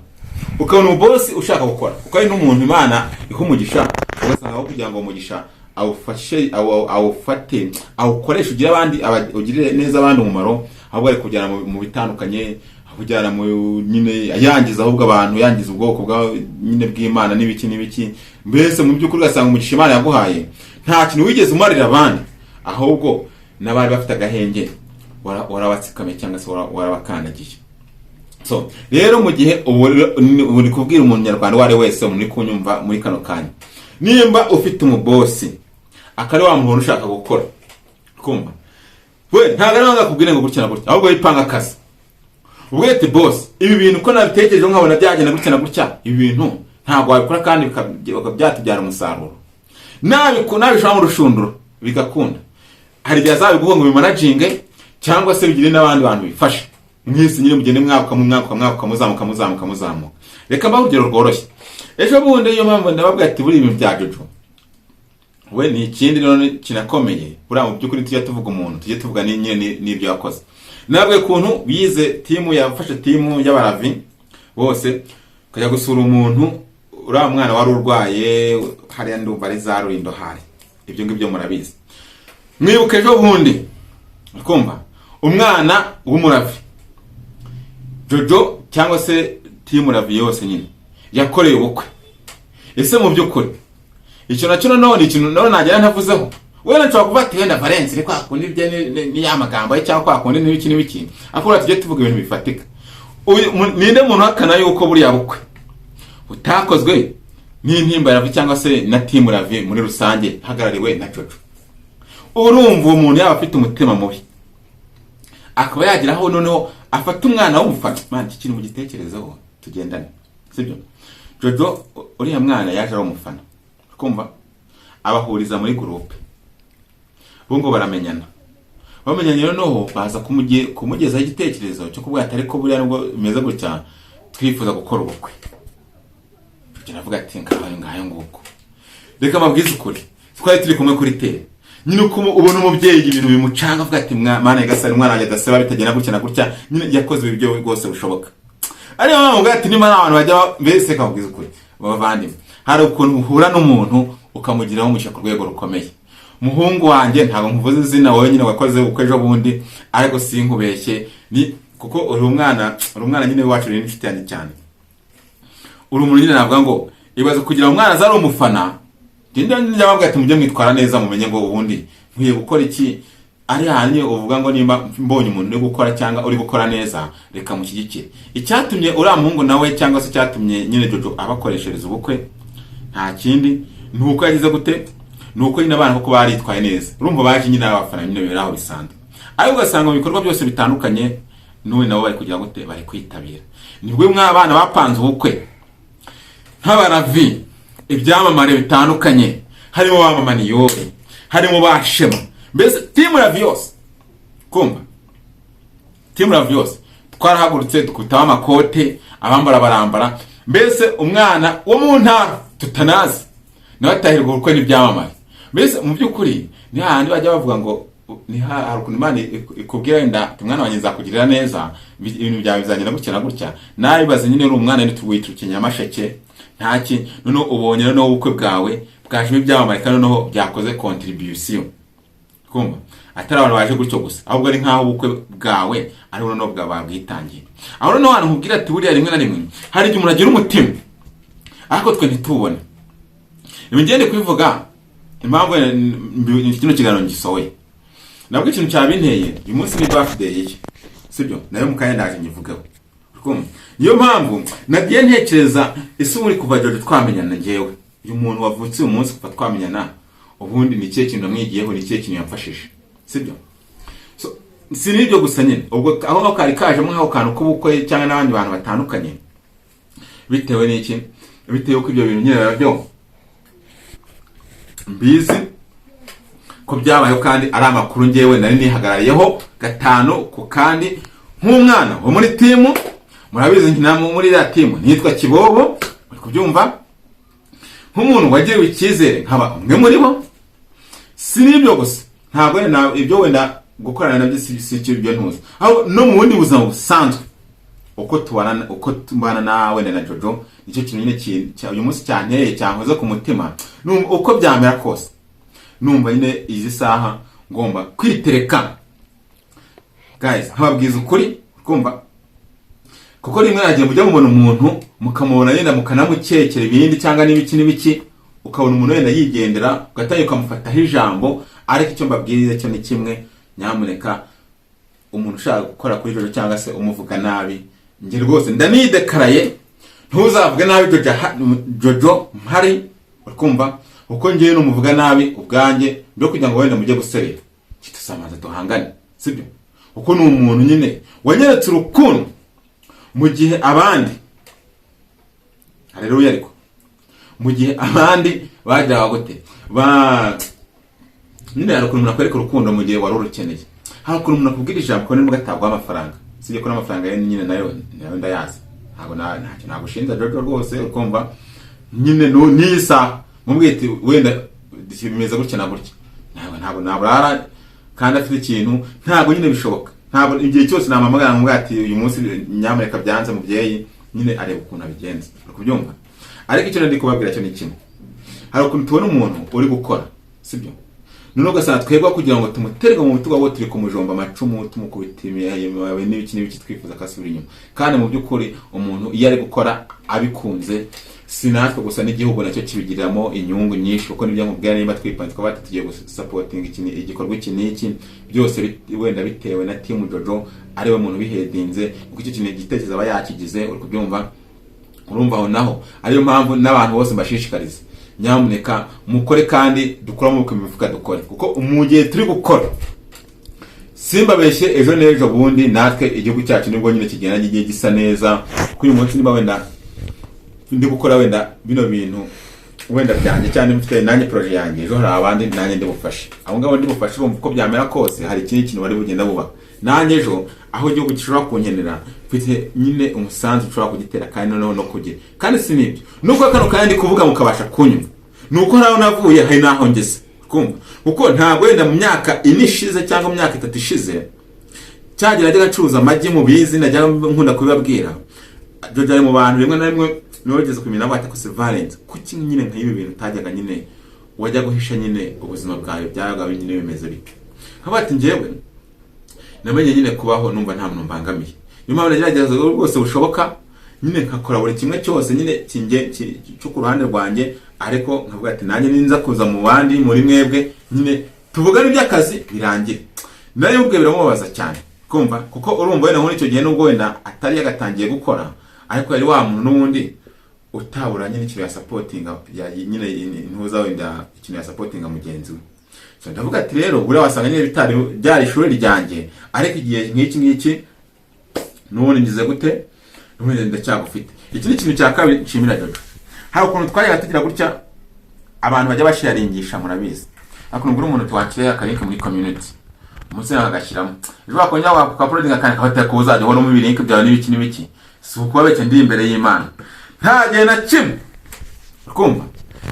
S1: ukabona umubosi ushaka gukora, kuko ari n'umuntu Imana iha umugisha, ugasanga aho kugira ngo umugisha awufashe awufate awukoreshe ugire abandi ugirire neza abandi umumaro, ahubwo ari kujyana mu bitandukanye, akujyana mu nyine yangiza ahubwo abantu, yangiza ubwoko bwa nyine bw'Imana n'ibiki n'ibiki. Mbese mu by'ukuri ugasanga umugisha Imana yaguhaye nta kintu wigeze umarira abandi, ahubwo n'abari bafite agahenge warabatsikamiye cyangwa se warabakandagiye. So rero mu gihe ubu uri kubwira umunyarwanda uwo ari we wese, umuntu uri kunyumva muri kano kanya, nimba ufite umubosi akari wa muntu ushaka gukora, kumva we ntabwo ari ngombwa akubwire ngo gutya na gutya, ahubwo wipanga akazi, ubwo ati: "Boss, ibi bintu ko nabitekereje nkabona byagenda gutya na gutya, ibi bintu ntabwo wabikora kandi bikaba byatubyara umusaruro nabishora mu rushundura bigakunda?" Hari igihe azabiguha ngo bimanaginge cyangwa se bigire n'abandi bantu bifasha, mwese nyine mugende mwaguka, mwaguka, mwaguka, muzamuka, muzamuka, muzamuka. Reka mbahe urugero rworoshye. Ejo bundi, niyo mpamvu ndababwira ati buriya ibintu bya Jojo we ni ikindi none kinakomeye. Buriya mu by'ukuri tujya tuvuga umuntu, tujye tuvuga nyine n'ibyo yakoze. Nabwe ukuntu bize team, yafashe team y'abaravi bose ukajya gusura umuntu, uriya mwana wari urwaye hariya, ndumva ari za Rulindo hari, ibyo ngibyo murabizi. Mwibuka ejo bundi, kumva umwana w'umuravi Jojo cyangwa se team Ravi yose nyine yakoreye ubukwe. Ese mu by'ukuri icyo nacyo noneho ni ikintu nawe nagera ntavuzeho? Wenda nshobora kuvuga ati wenda Valence ni kwa kundi ibye ni ya magambo ye cyangwa kwa kundi n'ibiki n'ibiki, ariko buriya tujye tuvuga ibintu bifatika. Ninde muntu uhakana yuko buriya bukwe butakozwe n'intimba Ravi cyangwa se na team Ravi muri rusange hagarariwe na Jojo? Urumva uwo muntu yaba afite umutima mubi akaba yageraho noneho afata umwana w'umufana? Man, iki kintu mugitekerezeho tugendane, sibyo? Jojo uriya mwana yaje ari umufana, kumva abahuriza muri groupe, bo ngo baramenyana. Bamenyanye noneho baza kumugezaho igitekerezo cyo kuvuga ati: "Ariko buriya nubwo bimeze gutya, twifuza gukora ubukwe." Jojo aravuga ati: "Ngayo ngayo nguko." Reka mabwize ukuri, twari turi kumwe kuri tele nyine, uko ubona umubyeyi ibintu bimucanga, avuga ati: "Mana nyagasani, umwana wanjye adaseba, bitagenda gutya na gutya." Nyine yakoze ibyo bwose bushoboka. Ariyo mpamvu mvuga ati niba ari abantu bajya mbese kababwiza ukuri, bavandimwe, hari ukuntu uhura n'umuntu ukamugiraho umugisha ku rwego rukomeye. Muhungu wanjye, ntabwo nkuvuze izina, wowe nyine wakoze ubukwe ejo bundi, ariko sinkubeshye, ni kuko uri umwana nyine wacu, uri n'inshuti yanjye cyane, uri umuntu nyine navuga ngo ibaze kugira ngo umwana aze ari umufana. Ngenda njya babwira ati mujye mwitwara neza, mumenye ngo ubundi nkwiye gukora iki. Ari hanye uvuga ngo nimba mbonye umuntu uri gukora cyangwa uri gukora neza, reka mushyigikire. Icyatumye uriya muhungu nawe, cyangwa se icyatumye nyine Jojo abakoreshereza ubukwe, nta kindi, ni uko yagize gute? Ni uko nyine abana koko baritwaye neza. Urumva baje nyine abafana nyine biri aho bisanzwe, ariko ugasanga mu bikorwa byose bitandukanye n'ubu nabo bari kugira gute? Bari kwitabira. Nibwo mw'abana bapanze ubukwe nk'abaravi, ibyamamare bitandukanye, harimo ba Mama Niyori, harimo ba Shema, mbese team Ravi yose. Kumva team Ravi yose twarahagurutse, dukubitaho amakote, abambara barambara, mbese umwana wo mu ntara tutanazi nawe atahirwa ubukwe n'ibyamamare. Mbese mu by'ukuri ni hahandi bajya bavuga ngo ni hari ukuntu Imana ikubwira wenda ati mwana wanjye, nzakugirira neza, ibintu byawe bizagenda gutya na gutya. Nawe ibaze nyine uri umwana witwa Nyamasheke, ntaki, noneho ubonye noneho ubukwe bwawe bwajemo ibyamamare, kandi noneho byakoze contribution, kumva atari abantu baje gutyo gusa, ahubwo ari nk'aho ubukwe bwawe ari noneho bwa babwitangiye. Aho noneho hantu nkubwira ati buriya rimwe na rimwe hari igihe umuntu agira umutima ariko twe ntitubone. Ibi ngende kubivuga, impamvu kino kiganiro ngisohoye, nabwo ikintu cyabinteye, uyu munsi ni birthday ye, sibyo? Nayo mu kanya ndaje nyivugeho. Urumva? Niyo mpamvu nagiye ntekereza, ese ubundi kuva Jojo twamenyana, njyewe uyu muntu wavutse uyu munsi, kuva twamenyana, ubundi ni ikihe kintu namwigiyeho? Ni ikihe kintu yamfashije? Sibyo? So, si n'ibyo gusa nyine, ubwo aho ngaho kari kajemo nk'ako kantu k'ubukwe cyangwa n'abandi bantu batandukanye. Bitewe n'iki? Bitewe ko ibyo bintu nyine nabyo mbizi ko byabayeho, kandi ari amakuru ngewe nari nihagarariyeho gatanu ku kandi nk'umwana wo muri team. Murabizi, nkina muri iriya team nitwa Kibobo, muri kubyumva, nk'umuntu wagiriwe icyizere nkaba umwe muri bo. Si n'ibyo gusa, ntabwo wenda ibyo wenda gukorana nabyo si ibyo ntuzi, ahubwo no mu bundi buzima busanzwe uko tubana, uko tubana na wenda na Jojo, nicyo kintu nyine uyu munsi cyanteye, cyankoze ku mutima. Numva uko byamera kose, numva nyine izi saha ngomba kwitereka, guys, nkababwiza ukuri. Kumva kuko rimwe nagiye mujya mubona umuntu, mukamubona yenda mukanamukekera ibindi cyangwa n'ibiki n'ibiki, ukabona umuntu wenda yigendera, ugatangira ukamufataho ijambo. Ariko icyo mbabwiriza cyo ni kimwe: nyamuneka, umuntu ushaka gukora kuri Jojo cyangwa se umuvuga nabi, njye rwose ndanidekaraye, ntuzavuge nabi Jojo, Jojo mpari. Urikumva? Kuko ngewe numuvuga nabi ubwanjye, mbere kugira ngo wenda mujye guserera, tuzamanza duhangane, sibyo? Kuko ni umuntu nyine wanyeretse urukundo mu gihe abandi, haleluya, ariko mu gihe abandi bagiraga gute ba nyine, hari ukuntu umuntu akwereka urukundo mu gihe wari urukeneye, hari ukuntu umuntu akubwira ijambo ko nibwo ataguha amafaranga, sibyo? Ko n'amafaranga ye nyine nayo ndayazi, ntabwo ntacyo nagushinja Jojo rwose. Ukumva nyine n'iyi saha mubwiye ati wenda bimeze gutya na gutya, ntabwo naburara kandi afite ikintu, ntabwo nyine bishoboka. Ntabwo igihe cyose namuhamagara ngo ati uyu munsi nyamuneka byanze mubyeyi, nyine areba ukuntu abigenza. Uri kubyumva? Ariko icyo ndi kubabwira cyo ni kimwe: hari ukuntu tubona umuntu uri gukora, sibyo? Noneho ugasanga twebwe kugira ngo tumuterwe mu bitugu, ahubwo turi kumujomba amacumu, tumukubita imibabi n'ibiki n'ibiki, twifuza ko asubira inyuma. Kandi mu by'ukuri umuntu iyo ari gukora abikunze, si natwe gusa, n'igihugu nacyo kibigiriramo inyungu nyinshi. Kuko nibyo nkubwira, niba twipanze twaba tugiye gusupportinga iki igikorwa iki n'iki byose, wenda bitewe na team Jojo ariwe muntu ubihedinze, kuko icyo kintu igitekerezo aba yakigize. Uri kubyumva? Urumva aho naho ariyo mpamvu n'abantu bose mbashishikariza, nyamuneka mukore kandi dukore amaboko mu mifuka, dukore, kuko mu gihe turi gukora, simbabeshye, ejo n'ejo bundi natwe igihugu cyacu nibwo nyine kigenda kigiye gisa neza. Kuko uyu munsi niba wenda ndi gukora wenda bino bintu wenda byanjye cyangwa mfite nanjye projet yanjye, ejo hari abandi nanjye ndi bufashe. Abo ngabo ndi bufashe, urumva uko byamera kose hari ikindi kintu bari bugenda bubaka. Nanjye ejo aho igihugu gishobora kunkenera, mfite nyine umusanzu ushobora kugitera kandi noneho no kugira. Kandi si n'ibyo, nuko kano kanya ndi kuvuga mukabasha kunyumva, nuko hari aho navuye, hari n'aho ngeze. Kumva, kuko ntabwo wenda mu myaka 4 ishize cyangwa mu myaka 3 ishize cyagira najyaga ncuruza amagi, mubizi, najyaga nkunda kubibabwira. Jojo ari mu bantu rimwe na rimwe niwe wigeze kumenya nawe ati: "Ko se Valence, kuki nyine nk'ibi bintu utajyaga nyine wajya guhisha nyine ubuzima bwawe, byabaga nyine bimeze bite?" Nkavuga ati: "Njyewe namenye nyine kubaho numva nta muntu mbangamiye. Niyo mpamvu nagerageza rwose bushoboka nyine nkakora buri kimwe cyose nyine cyo ku ruhande rwanjye, ariko nkavuga ati nanjye ninza kuza mu bandi muri mwebwe nyine tuvugane iby'akazi birangire." Nayo ubwe biramubabaza cyane kumva, kuko urumva wenda muri icyo gihe, nubwo wenda atari yagatangiye gukora, ariko yari wa muntu n'ubundi utabura nyine ikintu yasupportinga nyine intuza, wenda ikintu yasupportinga mugenzi we. So ndavuga ati rero buriya wasanga nyine bitari byari ishuri ryanjye, ariko igihe nk'iki ngiki n'ubundi ngize gute, n'ubundi ndacyagufite. Iki ni ikintu cya kabiri nshimira Jojo. Hari ukuntu twajyaga tugira gutya, abantu bajya basharingisha, murabizi, ariko nubwo umuntu tuwakiriye akalink muri community, umunsi nawe agashyiramo, ejo wakongera wakauploadinga akandi kabatera ko uzajya ubonamo ibilink byawe n'ibiki n'ibiki. Si ukubabeshya, ndi imbere y'Imana, nta gihe na kimwe kumva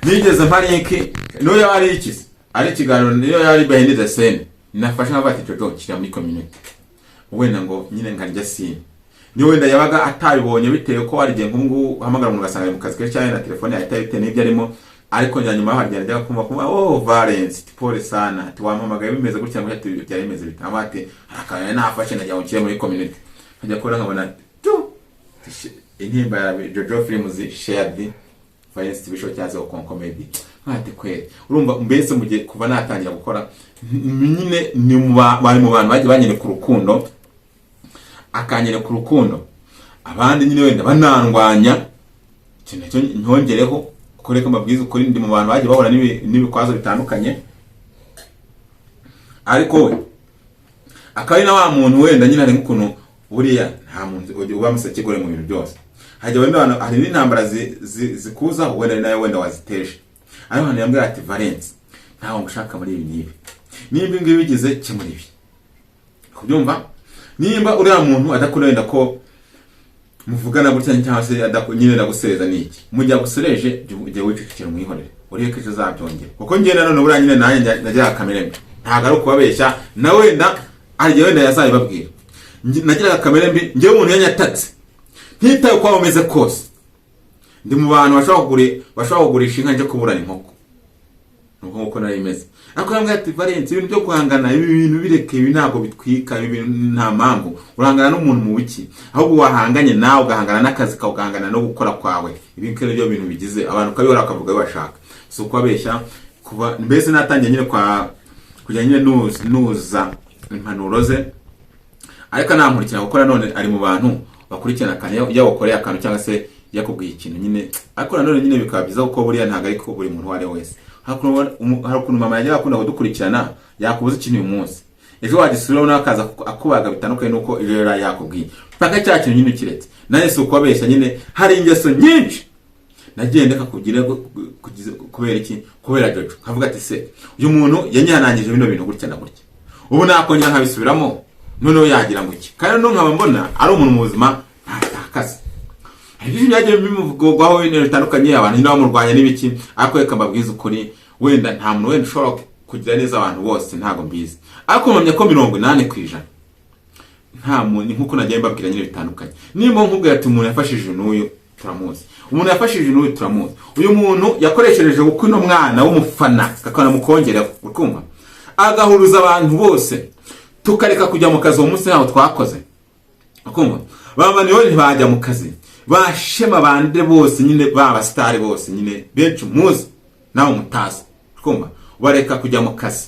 S1: nigeze mpa link, niyo yaba ari iki, ari ikiganiro, niyo yaba ari behind the scene, nafashe nkavuga ati: "Jojo, shyira muri community." Wenda ngo nyine nkarya seen, niyo wenda yabaga atabibonye, bitewe ko hari igihe nk'ubu uhamagara umuntu ugasanga ari mu kazi kenshi cyane na telefone yahita bitewe n'ibyo arimo. Ariko nyuma yaho harigenda ajya kumva: "Oh Valence, pole sana, wampamagaye bimeze gutya ngo byari bimeze bite?" Ati hari akantu nafashe nagira ngo nshyire muri community, nkajya kubona nkabona tu intimba ya Jojo Films shared Valence TV Show cyangwa se Okonkwo Comedy. Nkati kweri, urumva mbese mu gihe kuva natangira gukora nyine ni mu bari mu bantu bagiye banyereka urukundo, akanyereka urukundo, abandi nyine wenda banandwanya. Ikintu nacyo ntongereho ko reka mbabwize ukuri, ndi mu bantu bagiye bahura n'ibikwazo bitandukanye, ariko we akaba ari na wa muntu wenda nyine hari nk'ukuntu buriya nta muntu uba musekegore mu bintu byose. Hajya wenda hari n'intambara zikuzaho, wenda ari nawe wenda waziteje, ariko hano yambwira ati: "Valence, ntawe ngushaka muri ibi n'ibi, nimba ibi ngibi bigize, kemura ibi." Kubyumva, nimba uriya muntu adakunda wenda ko muvugana gutya cyangwa se nyine ndagusereza ni iki, mu gihe agusereje jya wicecekera, umwihorere, urebe ko ejo uzabyongera. Kuko njye nanone buriya nyine nanjye nagiraga kamere mbi, ntabwo ari ukubabeshya, na wenda hari igihe wenda yazabibabwira. Nagiraga kamere mbi njyewe, umuntu yanyatatse ntitaye uko waba umeze kose, ndi mu bantu bashobora kugurisha inka nje kuburana inkoko, nuko nguko nari imeze. Ariko yambwira ati: "Valence, ibintu byo guhangana, ibi bintu bireke, ibi ntabwo bitwika, ibi bintu nta mpamvu urahangana n'umuntu mu biki, ahubwo wahanganye nawe, ugahangana n'akazi kawe, ugahangana no gukora kwawe." Ibi ngibi nibyo bintu bigize abantu ukabihora bakavuga ibyo bashaka. Si ukubabeshya, kuva mbese natangiye nyine kwa kujya nyine nuza impanuro ze, ariko anankurikirana, kuko nanone ari mu bantu bakurikirana akantu iyo wakoreye akantu cyangwa se yakubwiye ikintu nyine. Ariko nanone nyine bikaba byiza, kuko buriya ntabwo ariko buri muntu uwo ari we wese. Hari ukuntu mama yajyaga akunda kudukurikirana, yakubuza ikintu uyu munsi, ejo wagisubiraho nawe akaza akubaga bitandukanye n'uko ejo yari yakubwiye, paka cya kintu nyine ukiretse. Nanjye si ukubabeshya nyine, hari ingeso nyinshi nagiye ndeka kugira kubera iki? Kubera Jojo. Nkavuga ati: "Se uyu muntu yanyanangije bino bintu gutya na gutya, ubu nakongera nkabisubiramo, noneho yagira ngo iki?" Kandi noneho nkaba mbona ari umuntu mu buzima ntatakaza. Hari byinshi byagiye bimuvugwaho ibintu bitandukanye, abantu nyine bamurwanya n'ibiki, ariko reka mbabwize ukuri, wenda nta muntu wenda ushobora kugira neza abantu bose, ntabwo mbizi, ariko mpamya ko 80% nta muntu. Nkuko nagiye mbabwira nyine bitandukanye, nimba nkubwira ati umuntu yafashije n'uyu turamuzi, umuntu yafashije n'uyu turamuzi, uyu muntu yakoreshereje ubukwe uno mwana w'umufana kakanamukongera, ukumva agahuruza abantu bose tukareka kujya mu kazi uwo munsi, ntaho twakoze, ukumva baba niho ntibajya mu kazi, bashema bande bose nyine, ba star bose nyine benshi muzi nawe mutazi, ukumva bareka kujya mu kazi,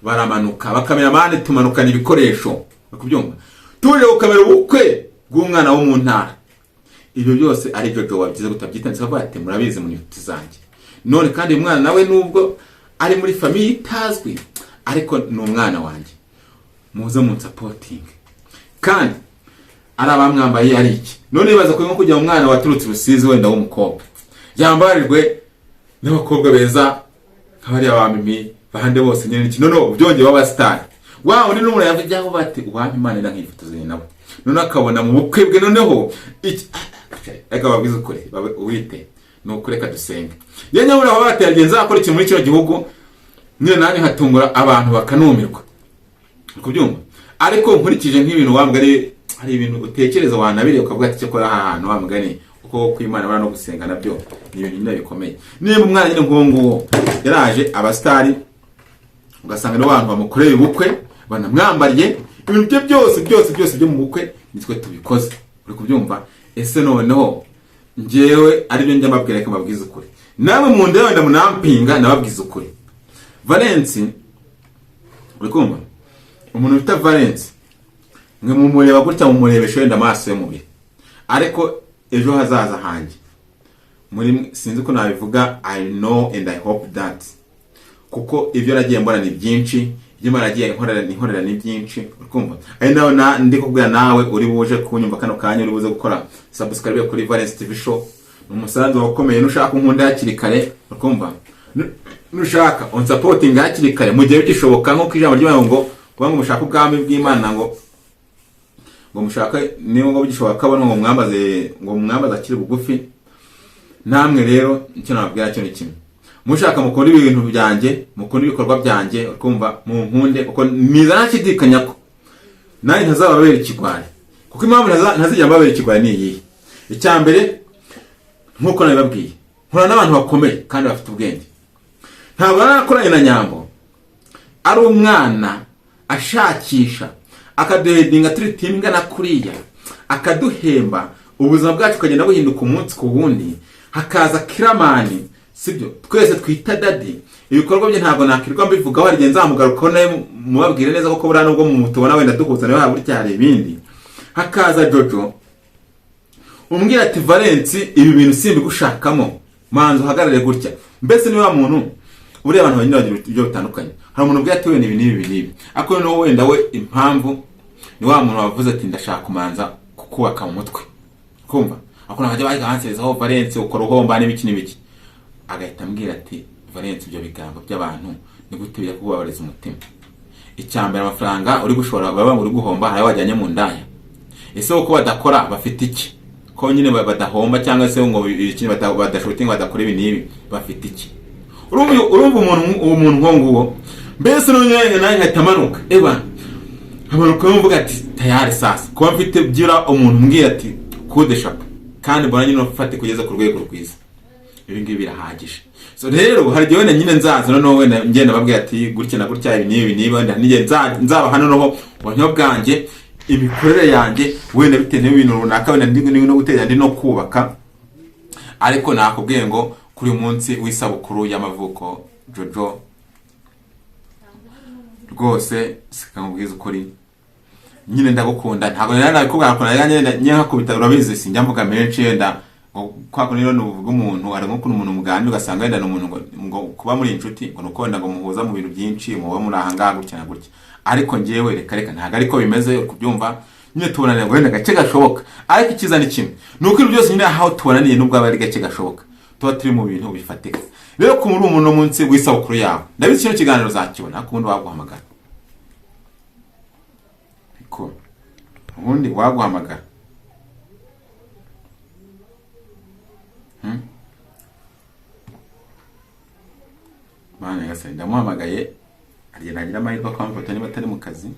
S1: baramanuka bakameramani, tumanukana ibikoresho, kubyumva, tuje gukamera ubukwe bw'umwana wo mu ntara. Ibyo byose ari Jojo wabigize gutabyitanze, avuga ati: "Murabizi, mu inshuti zanjye, none kandi uyu mwana nawe nubwo ari muri famille itazwi, ariko ni umwana wanjye, muze munsupportinge." Kandi ari abamwambaye ari iki? None bibaza ko nko kujya umwana waturutse Rusizi wenda w'umukobwa yambarirwe n'abakobwa beza nk'abariya ba Mimi bande bose nyine iki, noneho byongeye baba star wa undi n'umuntu yavujyaho bati: "Uwampa Imana ira nkifotozanya nawe." None akabona mu bukwe bwe, noneho iki? Reka babwize ukuri, wite ni ukuri, reka dusenge. Iyo nyabura baba bati yagenze akora ikintu muri kino gihugu nyine, nanjye nkatungura abantu bakanumirwa, uri kubyumva? Ariko nkurikije nk'ibintu wambwa ari Hari ibintu utekereza wanabireba ukavuga ati cyakora aha hantu, wa mugani uko kw'Imana bana no gusenga nabyo ni ibintu nyine bikomeye. Niba umwana nyine nk'uwo nguwo yaraje, abasitari ugasanga nibo bantu bamukoreye ubukwe, banamwambariye ibintu bye byose byose byose byo mu bukwe, nitwe tubikoze, uri kubyumva? Ese noneho njyewe aribyo njya mbabwira? Reka mbabwize ukuri, namwe mu ndeba wenda munampinga, nababwize ukuri. Valence, uri kumva, umuntu bita Valence, mwe mumureba gutya, mumurebesha wenda amaso y'umubiri, ariko ejo hazaza hanjye muri sinzi ko nabivuga. I know and I hope that, kuko ibyo nagiye mbona ni byinshi, ibyo nagiye nkorera ni byinshi, urikumva? Ari nawe na ndi kubwira nawe uri buje kunyumva kano kanya, uri buze gukora subscribe kuri Valence TV Show, ni umusanzu wakomeye. Nushaka unkunda hakiri kare, urikumva, nushaka unsupporting hakiri kare mu gihe bigishoboka, nk'uko ijambo ry'Imana ngo kuba ngo mushake ubwami bw'Imana, ngo mushake niba ngo bigishoboka kabona, ngo mwambaze akiri bugufi. Namwe rero icyo nababwira cyo ni kimwe: mushaka mukunda ibintu byanjye, mukunda ibikorwa byanjye, ukumva, munkunde, kuko niza ntashidikanya ko nanjye ntazababera ikigwari. Kuko impamvu ntazigera mbabera ikigwari ni iyihe? Icya mbere, nk'uko nabibabwiye, nkorana n'abantu bakomeye kandi bafite ubwenge. Ntabwo narakoranye na Nyambo ari umwana ashakisha, akaduheadinga turi team ingana kuriya, akaduhemba, ubuzima bwacu bukagenda buhinduka umunsi ku wundi. Hakaza Kiramani, sibyo, twese twita Daddy. Ibikorwa bye ntabwo nakirwa mbivugaho, hari igihe nzamugarukaho nawe mubabwire neza, kuko buriya nubwo mutubona wenda duhuza nawe burya hari ibindi. Hakaza Jojo umbwira ati: "Valence, ibi bintu simbigushakamo, manza uhagarare gutya." Mbese niba muntu buriya abantu bagenda bagira uburyo butandukanye, hari umuntu ubwira ati wenda ibi n'ibi n'ibi, ariko noneho wenda we impamvu ni wa muntu wavuze ati ndashaka kumanza kukubaka mu mutwe, kumva akunda bajya baganserezaho Valence ukora uhomba n'ibiki n'ibiki, agahita ambwira ati: "Valence, ibyo bigambo by'abantu ni gute bijya kukubabariza umutima? Icya mbere, amafaranga uri gushora baba uri guhomba, hari ayo wajyanye mu ndaya. Ese uko badakora bafite iki? Ko nyine badahomba cyangwa se ngo ibiki, badashootinga, badakora ibi n'ibi, bafite iki?" Urumva umuntu, uwo muntu nk'uwo nguwo, mbese none nanjye nkahita amanuka, eba amanuka, mvuga ati tayari sasa kuba mfite byira umuntu umbwira ati kude shapo, kandi mbona nyine ufate kugeza ku rwego rwiza, ibi ngibi birahagije. So rero hari igihe wenda nyine nzaza noneho wenda ngenda babwira ati gutya na gutya, ibi n'ibi n'ibi, wenda n'igihe nzaba hano noneho ubuhamya bwanjye, imikorere yanjye, wenda bitewe n'ibintu runaka wenda ndi no gutera, ndi no kubaka. Ariko nakubwiye ngo kuri uyu munsi w'isabukuru y'amavuko, Jojo, rwose sikamubwiza ukuri, nyine ndagukunda. Ntabwo nari nabikubwira ko nari nyine nkakubita, urabizi sinjya mvuga menshi. Wenda ngo kwa kundi rero nuvuga umuntu, hari nk'ukuntu umuntu muganira ugasanga wenda ni umuntu ngo kuba muri inshuti ngo nuko wenda ngo muhuza mu bintu byinshi, muba muri aha ngaha gutya na gutya, ariko njyewe reka reka, ntabwo ariko bimeze, uri kubyumva? Nyine tubonanira ngo wenda gake gashoboka, ariko icyiza ni kimwe, ni uko ibintu byose nyine aho tubonaniye, nubwo aba ari gake gashoboka, tuba turi mu bintu bifatika. Rero ku muri uno munsi w'isabukuru yawe, ndabizi kino kiganiro uzakibona, ariko ubundi waguhamagara, ariko ubundi waguhamagara. Mana nyagasani, ndamuhamagaye, agenda agira amahirwe akamufata niba atari mu kazi.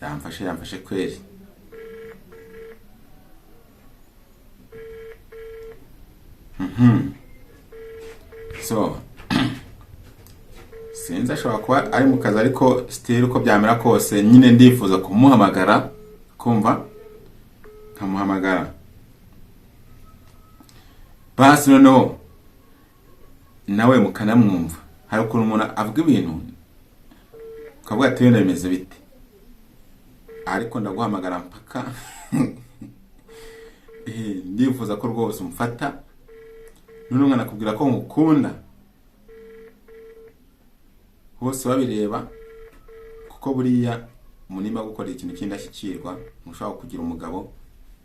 S1: Yamfashe, yamfashe kweri. So sinzi, ashobora kuba ari mu kazi, ariko still uko byamera kose nyine ndifuza kumuhamagara, kumva nkamuhamagara basi noneho nawe mukanamwumva. Hari ukuntu umuntu avuga ibintu ukavuga ati wenda bimeze bite, ariko ndaguhamagara mpaka. Ndifuza ko rwose umfata, noneho nkanakubwira ko ngukunda bose babireba, kuko buriya umuntu niba gukora ikintu cy'indashyikirwa, ntushobora kugira umugabo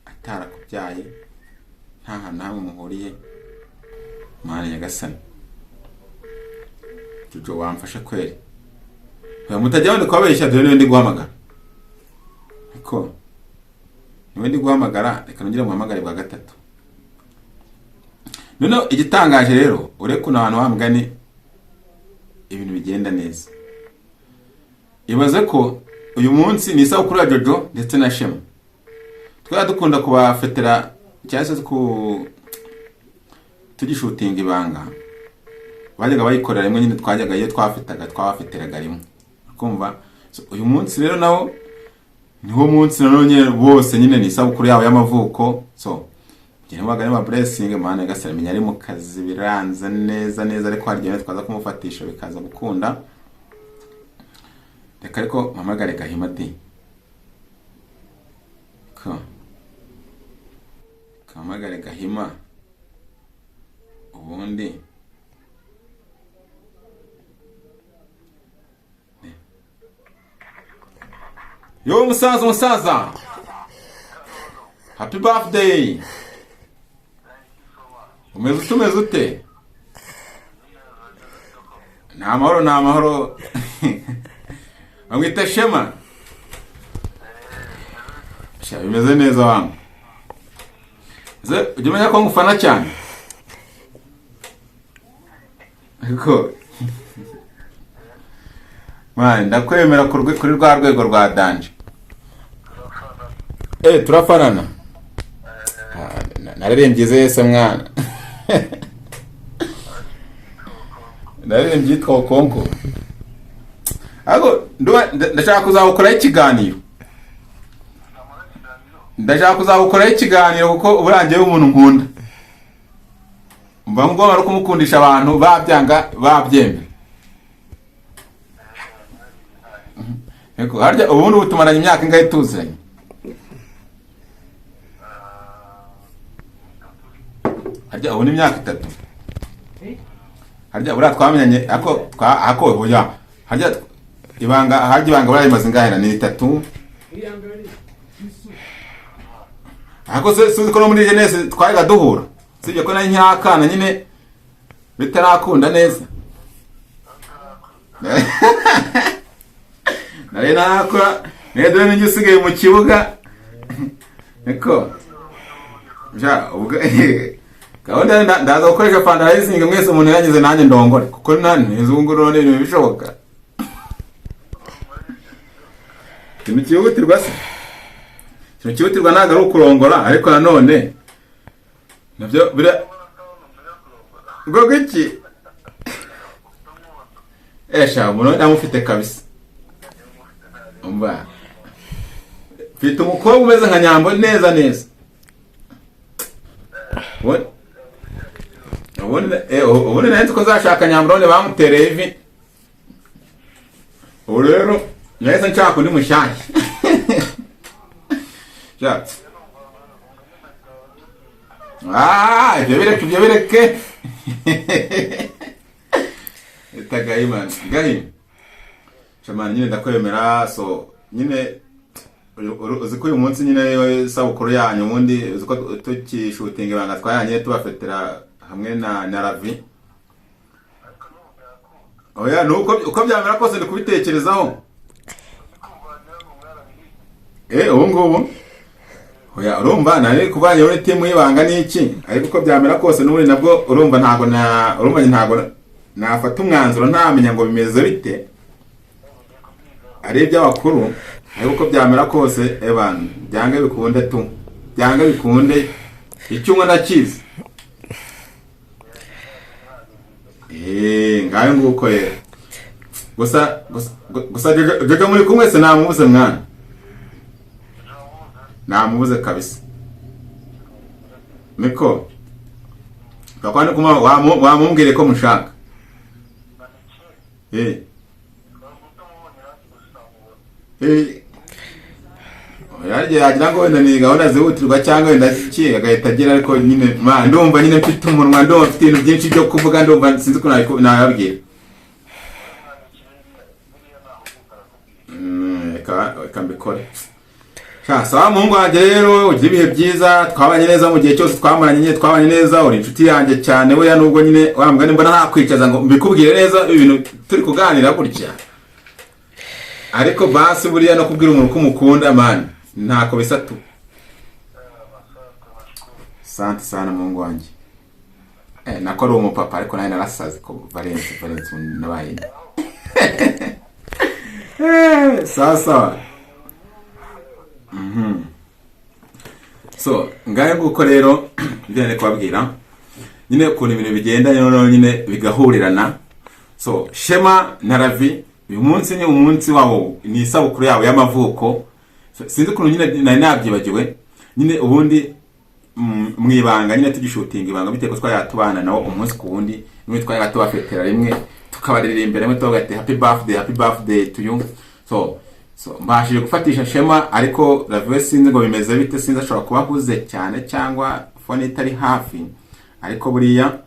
S1: atarakubyaye, nta hantu na hamwe muhuriye. Mana nyagasani, Jojo wamfashe kweri. Oya, mutajya wenda kubabeshya, dore niwe ndi guhamagara, ariko Niwe ndi guhamagara, reka nongere muhamagare bwa gatatu. Noneho igitangaje rero, ureke ukuntu ahantu wa mugani ibintu bigenda neza. Ibaze ko uyu munsi ni isabukuru ya Jojo ndetse na Shema. Twari dukunda kubafetera cyangwa se ku tugishutinga Ibanga, bajyaga bayikorera rimwe nyine. Twajyaga, iyo twafetaga twabafeteraga rimwe, kumva. So, uyu munsi rero nawo niwo munsi nanone bose nyine ni isabukuru yabo y'amavuko. So ngene bagane ba blessing man. Gasara menya ari mu kazi, biranze neza neza, ariko hari igihe twaza kumufatisha bikaza gukunda. Reka ariko mpamagare Gahima di ko kampamagare Gahima ubundi. Yo musaza, musaza, happy birthday! Umeze ute? Umeze ute? Ni amahoro, ni amahoro. Bamwita Shema. Sha, bimeze neza wangu. Ze ujya umenya ko ngufana cyane? Ariko man, ndakwemera kuri rwa rwego rwa danger. Turafanana. Naririmbye se mwana, naririmbye yitwa Okonko. Ariko ndashaka kuzagukoraho ikiganiro, ndashaka kuzagukoraho ikiganiro, kuko uburangiye w'umuntu nkunda, mba ngomba no kumukundisha abantu, babyanga babyemera. Yego, harya ubundi ubu tumaranye imyaka ingahe tuziranye? Harya ubu ni imyaka 3? Harya buriya twamenyanye ako twa ako hoya, harya ibanga, harya ibanga buriya rimaze ingahe? Ni 3. Ariko se suzi ko no muri jeunesse twajyaga duhura, sibyo ko nari nkiri akana nyine bitarakunda neza, nari nakora nari, dore ninjye usigaye mu kibuga. Niko ja ubwo gahunda ndaza gukoresha fundraising, mwese umuntu yangize nanjye ndongore, kuko nani ubu ngubu none ibintu bishoboka. Ikintu cyihutirwa se, ikintu cyihutirwa ntabwo ari ukurongora, ariko nanone nabyo bira ngo iki esha umuntu ndamufite kabisa. Umva, mfite umukobwa umeze nka Nyambo neza neza. Ubundi nari nzi ko nzashaka Nyambo, none bamutereye ivi. Ubu rero nahise nshaka undi mushyashya. Sha. Ah, ibyo bireke, ibyo bireke. Ita Gahima, Gahima. Shamani nyine ndakwemera. So nyine uzi ko uyu munsi nyine ariyo isabukuru yanyu. Ubundi uzi ko tukishutinga Ibanga twayanye tubafetera hamwe na Ravi. Oya, nuko uko byamera kose ndi kubitekerezaho. Ubu ngubu oya, urumva nari kuvanye muri timu y'Ibanga n'iki, ariko uko byamera kose n'ubundi nabwo urumva ntago na urumva ntago nafata umwanzuro ntamenya ngo bimeze bite, ari iby'abakuru. Ariko uko byamera kose, ebana, byange bikunde tu, byange bikunde, icyo unywa ndakizi. Ngayo nguko rero. Gusa gusa gusa Jojo muri kumwe se? Namubuze mwana, namubuze kabisa. Niko gakwani kuma wamumbwire ko mushaka. Yaryo yagira ngo wenda ni gahunda zihutirwa cyangwa wenda iki, agahita agira. Ariko nyine ma ndumva nyine mfite umunwa, ndumva mfite ibintu byinshi byo kuvuga, ndumva sinzi ko nababwira. Reka mbikore. Sha, sawa muhungu wanjye rero, ugira ibihe byiza. Twabanye neza mu gihe cyose twamaranye nyine, twabanye neza, uri inshuti yanjye cyane. Buriya nubwo nyine wa mugani mbona ntakwicaza ngo mbikubwire neza ibintu turi kuganira gutya, ariko basi buriya no kubwira umuntu ko umukunda man ntako bisa tu. Asante sana muhungu wanjye. Nako ari umupapa, ariko nawe narasaze ko Valence nabaye. Sawa sawa. So ngayo nguko rero ibyo nari kubabwira nyine, ukuntu ibintu bigenda noneho nyine bigahurirana. So Shema na Ravi, uyu munsi ni umunsi wabo, ni isabukuru yabo y'amavuko. So, sinzi ukuntu nyine nari nabyibagiwe nyine. Ubundi mu ibanga nyine tugishutinga ibanga, bitewe ko twajyaga tubana nabo umunsi ku wundi, nimwe twajyaga tubafetera rimwe, tukabaririmbira rimwe, tubavuga ati "Happy birthday, happy birthday to you." So mbashije gufatisha Shema, ariko Ravi we sinzi ngo bimeze bite. Sinzi, ashobora kuba ahuze cyane cyangwa phone itari hafi, ariko buriya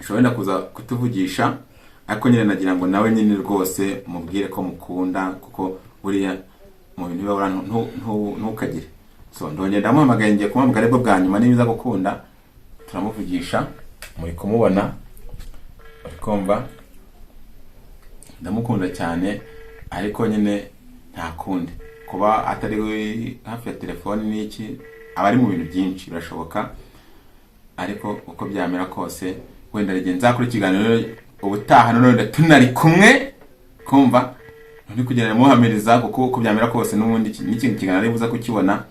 S1: ashobora wenda kuza kutuvugisha. Ariko nyine nagira ngo nawe nyine rwose mubwire ko mukunda, kuko buriya mu bintu biba ntukagire. So ndongera ndamuhamagaye, ngiye kumuhamagara aribwo bwa nyuma. Niba gukunda turamuvugisha. Muri kumubona, uri kumva, ndamukunda cyane, ariko nyine nta kundi kuba atari hafi ya telefoni n'iki, aba ari mu bintu byinshi, birashoboka. Ariko uko byamera kose, wenda igihe nzakora ikiganiro ubutaha none tunari kumwe, kumva none kugenda muhamiriza, kuko uko byamera kose n'ubundi n'ikindi kiganiro ari buza kukibona.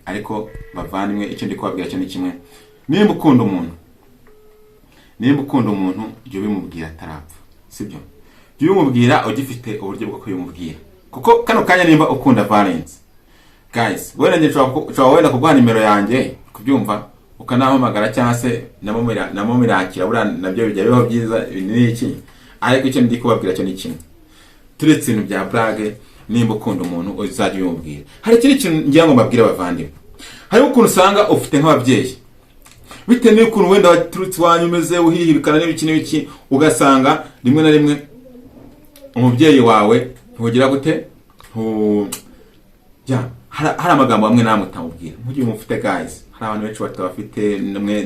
S1: Ariko bavandimwe, icyo ndi kubabwira cyo ni kimwe: nimba ukunda umuntu, nimba ukunda umuntu, jya ubimubwira atarapfa, sibyo? Jya ubimubwira ugifite uburyo bwo kubimubwira, kuko kano kanya nimba ukunda Valence, guys, wenda njye nshobora wenda kuguha nimero yanjye, kubyumva, ukanahamagara cyangwa se namumirakira. Buriya nabyo bijya bibaho byiza ni iki. Ariko icyo ndi kubabwira cyo ni kimwe, turetse ibintu bya blague, nimba ukunda umuntu uzajya ubimubwira. Hari ikindi kintu ngira ngo mbabwire, abavandimwe. Hariho ukuntu usanga ufite nk'ababyeyi, bitewe n'ukuntu wenda waturutse iwanyu umeze, uhihibikana n'ibiki n'ibiki, ugasanga rimwe na rimwe umubyeyi wawe ntugira gute, ntu ya hari amagambo amwe namwe utamubwira mugihe mufite. Guys, hari abantu benshi batabafite,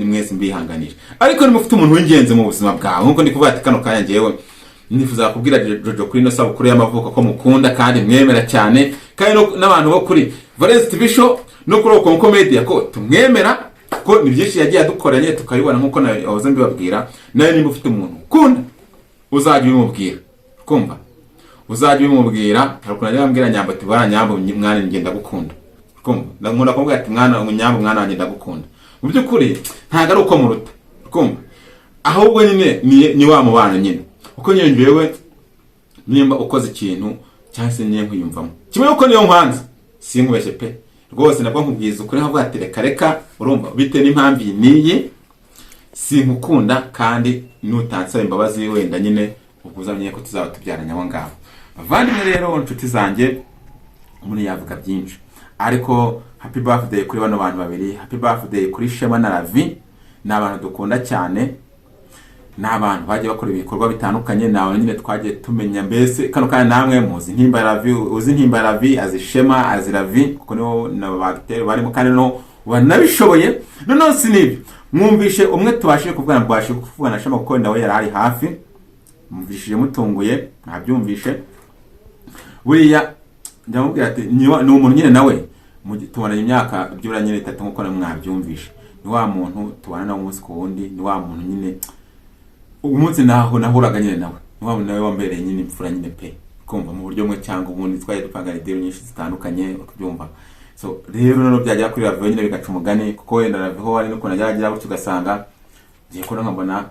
S1: mwese mbihanganisha. Ariko nimba ufite umuntu w'ingenzi mu buzima bwawe, nkuko ndi kuvuga ati kano kanya ngewe nifuza kubwira Jojo kuri ino sabukuru y'amavuko ko mukunda kandi mwemera cyane, kandi n'abantu bo kuri Valence TV Show no kuri Okonko Media ko tumwemera, ko ni byinshi yagiye adukoranye tukabibona, nkuko nahoze mbibabwira. Nawe nimba ufite umuntu ukunda, uzajya ubimubwira, kumva, uzajya ubimubwira. Hari ukuntu ajya ambwira Nyambo ati "Bara Nyambo, mwana, njye ndagukunda." Kumva, nkunda kumubwira ati "Mwana Nyambo, mwana wanjye, ndagukunda." Mu by'ukuri ntabwo ari uko muruta, kumva, ahubwo nyine ni wa mubano nyine, kuko nyine njyewe nimba ukoze ikintu cyangwa se nyine nkwiyumvamo kimwe, kuko niyo nkwanze, sinkubeshye pe, rwose nabwo nkubwiza ukuri, nkavuga ati "Reka reka," urumva, bitewe n'impamvu iyi n'iyi sinkukunda, kandi nutansaba imbabazi wenda nyine ubwo uzamenye ko tuzaba tubyaranye aho ngaho. Bavandimwe rero, inshuti zanjye, umuntu yavuga byinshi, ariko happy birthday kuri bano bantu babiri, happy birthday kuri Shema na Ravi. Ni abantu dukunda cyane, ni abantu bagiye bakora ibikorwa bitandukanye, ni abantu nyine twagiye tumenya. Mbese kano kanya namwe muzi Ntimba Ravi, uzi Ntimba Ravi azi Shema, azi Ravi, kuko nibo na bagiteri barimo kandi no banabishoboye. Noneho si n'ibyo, mwumvishe umwe tubashije kuvugana, bwashije kuvugana Shema, kuko nawe yari ari hafi. Mwumvishije mutunguye, mwabyumvishe. Buriya ndamubwira ati ni umuntu nyine nawe tubonanye imyaka byibura nyine 3, nkuko namwe mwabyumvishe. Ni wa muntu tubana nawe umunsi ku wundi, ni wa muntu nyine umunsi naho nahuraga nyine nawe, ni wa muntu nawe wambereye nyine imfura nyine pe, kumva, mu buryo bumwe cyangwa ubundi twagiye dupangana ideni nyinshi zitandukanye, ukabyumva. So rero noneho byagera kuri Ravi nyine bigaca umugani, kuko wenda Ravi ho hari n'ukuntu ajya agira gutyo, ugasanga ngiye kubona nkabona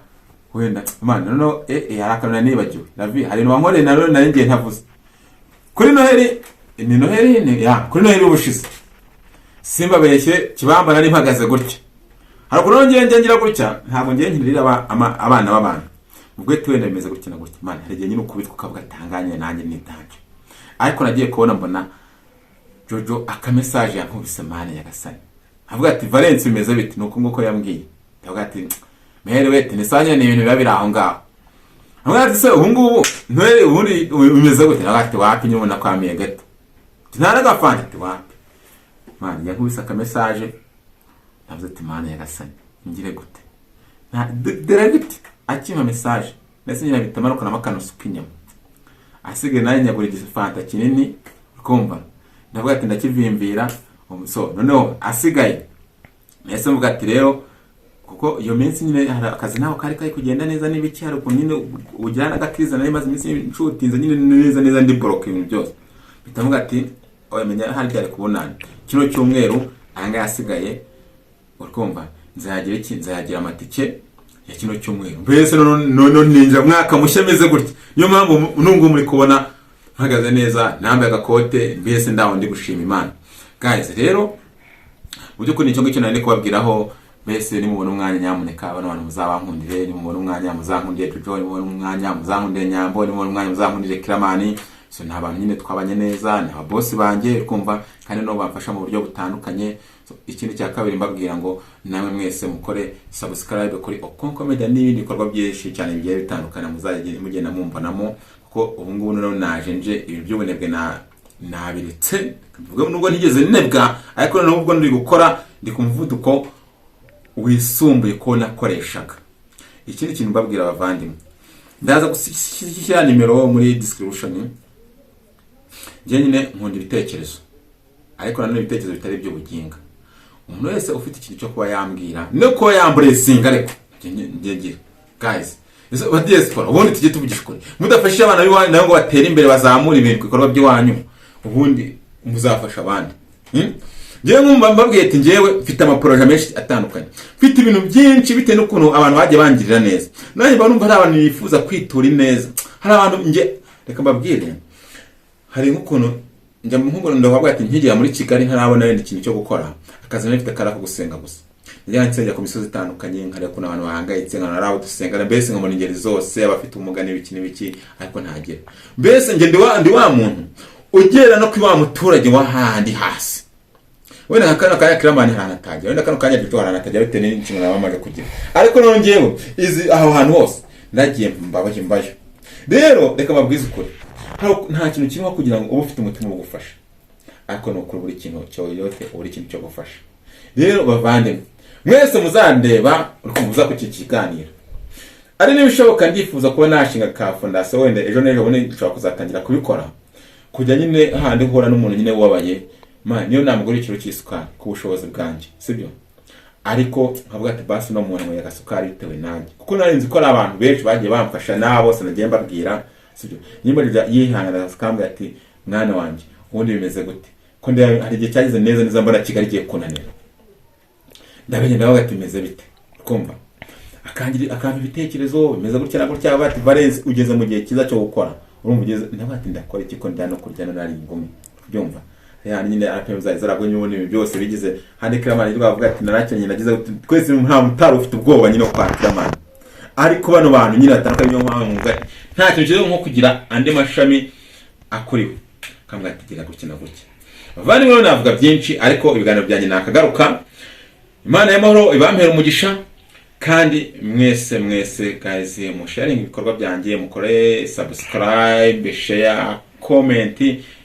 S1: wenda man noneho hari akantu nari nibagiwe. Ravi, hari ibintu wankoreye na nari ngiye ntavuze kuri Noheli, ni Noheli, ni ya kuri Noheli ubushize, simbabeshye, kibamba nari mpagaze gutya. Hari ukuntu ngiye njya ngira gutya, ntabwo ngiye nkirira abana b'abantu, ubwo wenda bimeze gutya na gutya. Man, hari igihe nyine ukubitwa ukavuga atanganye nanjye nitanje. Ariko nagiye kubona mbona Jojo akamesaje yankubise, man nyagasani, avuga ati "Valence, bimeze bite?" Nuko nguko yambwiye, ndavuga ati "Mere wete ni sanya," ni ibintu biba biri aho ngaho. Avuga ati "Se ubu ngubu ntore ubundi bimeze gute?" Ndavuga ati "Wapi," nyine ubona kwamiye gato, nta n'agafanta, ati "Wapi." Man, yankubise akamesaje, ndavuze ati "Man nyagasani, ngire gute?" Nta direct akimpa message, ndetse nyine mpita manukanamo akanusu k'inyama, asigaye nanjye nyagura igifanta kinini, kumva, ndavuga ati ndakivimvira. So noneho asigaye Nahise mvuga ati rero, kuko iyo minsi nyine hari akazi ntaho kari kari kugenda neza n'ibiki, hari ukuntu nyine ugira n'agakiriza, nari maze iminsi nshutinze nyine neza neza ndi broke ibintu byose. Mpita mvuga ati oya, menya hari byari kubonana kino cyumweru, aya ngaya asigaye, urumva nzayagira iki, nzayagira amatike ya kino cyumweru. Mbese none ninjira mwaka mushya meze gutya. Niyo mpamvu nubwo muri kubona mpagaze neza, nambaye agakote, mbese ndaho ndi gushima Imana. Guys, rero mu by'ukuri nicyo ngicyo nari ndi kubabwiraho. Mbese nimubona umwanya, nyamuneka bano bantu muzabankundire, nimubona umwanya muzankundire Jojo, nimubona umwanya muzankundire Nyambo, nimubona umwanya muzankundire Kiramani. So ni abantu nyine twabanye neza, ni ababosi banjye, kumva kandi no bamfasha mu buryo butandukanye. So, ikindi cya kabiri mbabwira ngo namwe mwese mukore subscribe kuri Okonko Media n'ibindi bikorwa byinshi cyane bigiye bitandukanye muzajya mugenda mumbonamo, kuko ubu ngubu noneho naje nje ibintu by'ubunebwe na nabiretse. Mvuge nubwo ntigeze nebwa, ariko noneho ubwo ndi gukora ndi ku muvuduko wisumbuye ko nakoreshaga. Ikindi kintu mbabwira abavandimwe, ndaza gushyira nimero muri description. Njye nyine nkunda ibitekerezo, ariko nanone ibitekerezo bitari iby'ubuginga. Umuntu wese ufite ikintu cyo kuba yambwira no kuba yamblessinga, ariko njye ngira guys, ese ba diaspora, ubundi tujye tuvugisha ukuri, mudafashije abana b'iwanyu nabo ngo batere imbere, bazamure ibintu ku bikorwa by'iwanyu, ubundi muzafasha abandi? Njyewe nkumva mbabwiye ati njyewe mfite amaprojets menshi atandukanye, mfite ibintu byinshi bitewe n'ukuntu abantu bagiye bangirira neza. Nanjye mba numva hari abantu bifuza kwitura ineza. Hari abantu, njye reka mbabwire, hari nk'ukuntu njya nk'ukuntu ndavuga ati nkigera muri Kigali ntarabona wenda ikintu cyo gukora, akazi nari mfite kari ako gusenga gusa. Njya nsengera ku misozi itandukanye, nkareba ukuntu abantu bahangayitse, nkabona ari abo dusengana, mbese nkabona ingeri zose, abafite ubumuga n'ibiki n'ibiki, ariko ntagera. Mbese njye ndi wa muntu ugera no kuri wa muturage w'ahandi hasi. Wenda nka kano kanya Kiramani hari ahantu atagera, wenda kano kanya Jojo hari ahantu atagera bitewe n'inshingano bamaze kugira, ariko none njyewe izi aho hantu hose nagiye mbabaye mbayo. Rero reka mbabwize ukuri, nta kintu kirimo kugira ngo ube ufite umutima wo gufasha, ariko ni ukuri buri kintu cyoyote, buri kintu cyo gufasha. Rero bavandimwe mwese muzandeba, uri muza ku iki kiganiro, ari n'ibishoboka, ndifuza kuba nashinga ka fondation. Wenda ejo n'ejo bundi nshobora kuzatangira kubikora, kujya nyine hahandi uhura n'umuntu nyine ubabaye, man, niyo namugura ikiro cy'isukari ku bushobozi bwanjye, sibyo? Ariko nkavuga ati basi no muntu anyweye agasukari bitewe nanjye, kuko nari nzi ko ari abantu benshi bagiye bamfasha, n'abo bose nagiye mbabwira, sibyo? Nimba yihangana akambwira ati mwana wanjye, ubundi bimeze gute ko hari igihe cyageze neza neza mbona Kigali igiye kunanira, ndabenya, ndavuga ati bimeze bite? Kumva akangira akampa ibitekerezo bimeze gutya na gutya, bati Valence, ugeze mu gihe cyiza cyo gukora, urumva ugeze. Ndavuga ati ndakora iki ko ndya no kurya nari ingumi? Kubyumva yani nyine RPM zari zarabwo nyine ibintu byose bigize handi. Kiramani rwavuga ati narakenye, nagize gute, twese nta mutari ufite ubwoba nyine kwa Kiramani. Ariko bano bantu nyine batandukanye, niyo mpamvu muvuga ati nta kintu cyiza nko kugira andi mashami akuriho, akambwira ati gira gutya na gutya. Bavandimwe rero, navuga byinshi ariko ibiganiro byanjye nakagaruka. Imana y'amahoro ibampera umugisha, kandi mwese mwese guys, musharinga ibikorwa byanjye, mukore subscribe, share, comment.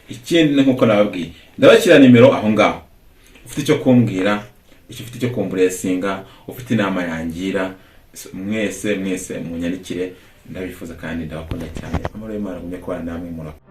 S1: Ikindi ni nkuko nababwiye, ndabashyira nimero aho ngaho. Ufite icyo kumbwira, icyo ufite icyo kumblessinga, ufite inama yangira, mwese mwese munyandikire, ndabifuza kandi ndabakunda cyane. Amahoro y'Imana agumye kubana namwe, murakoze.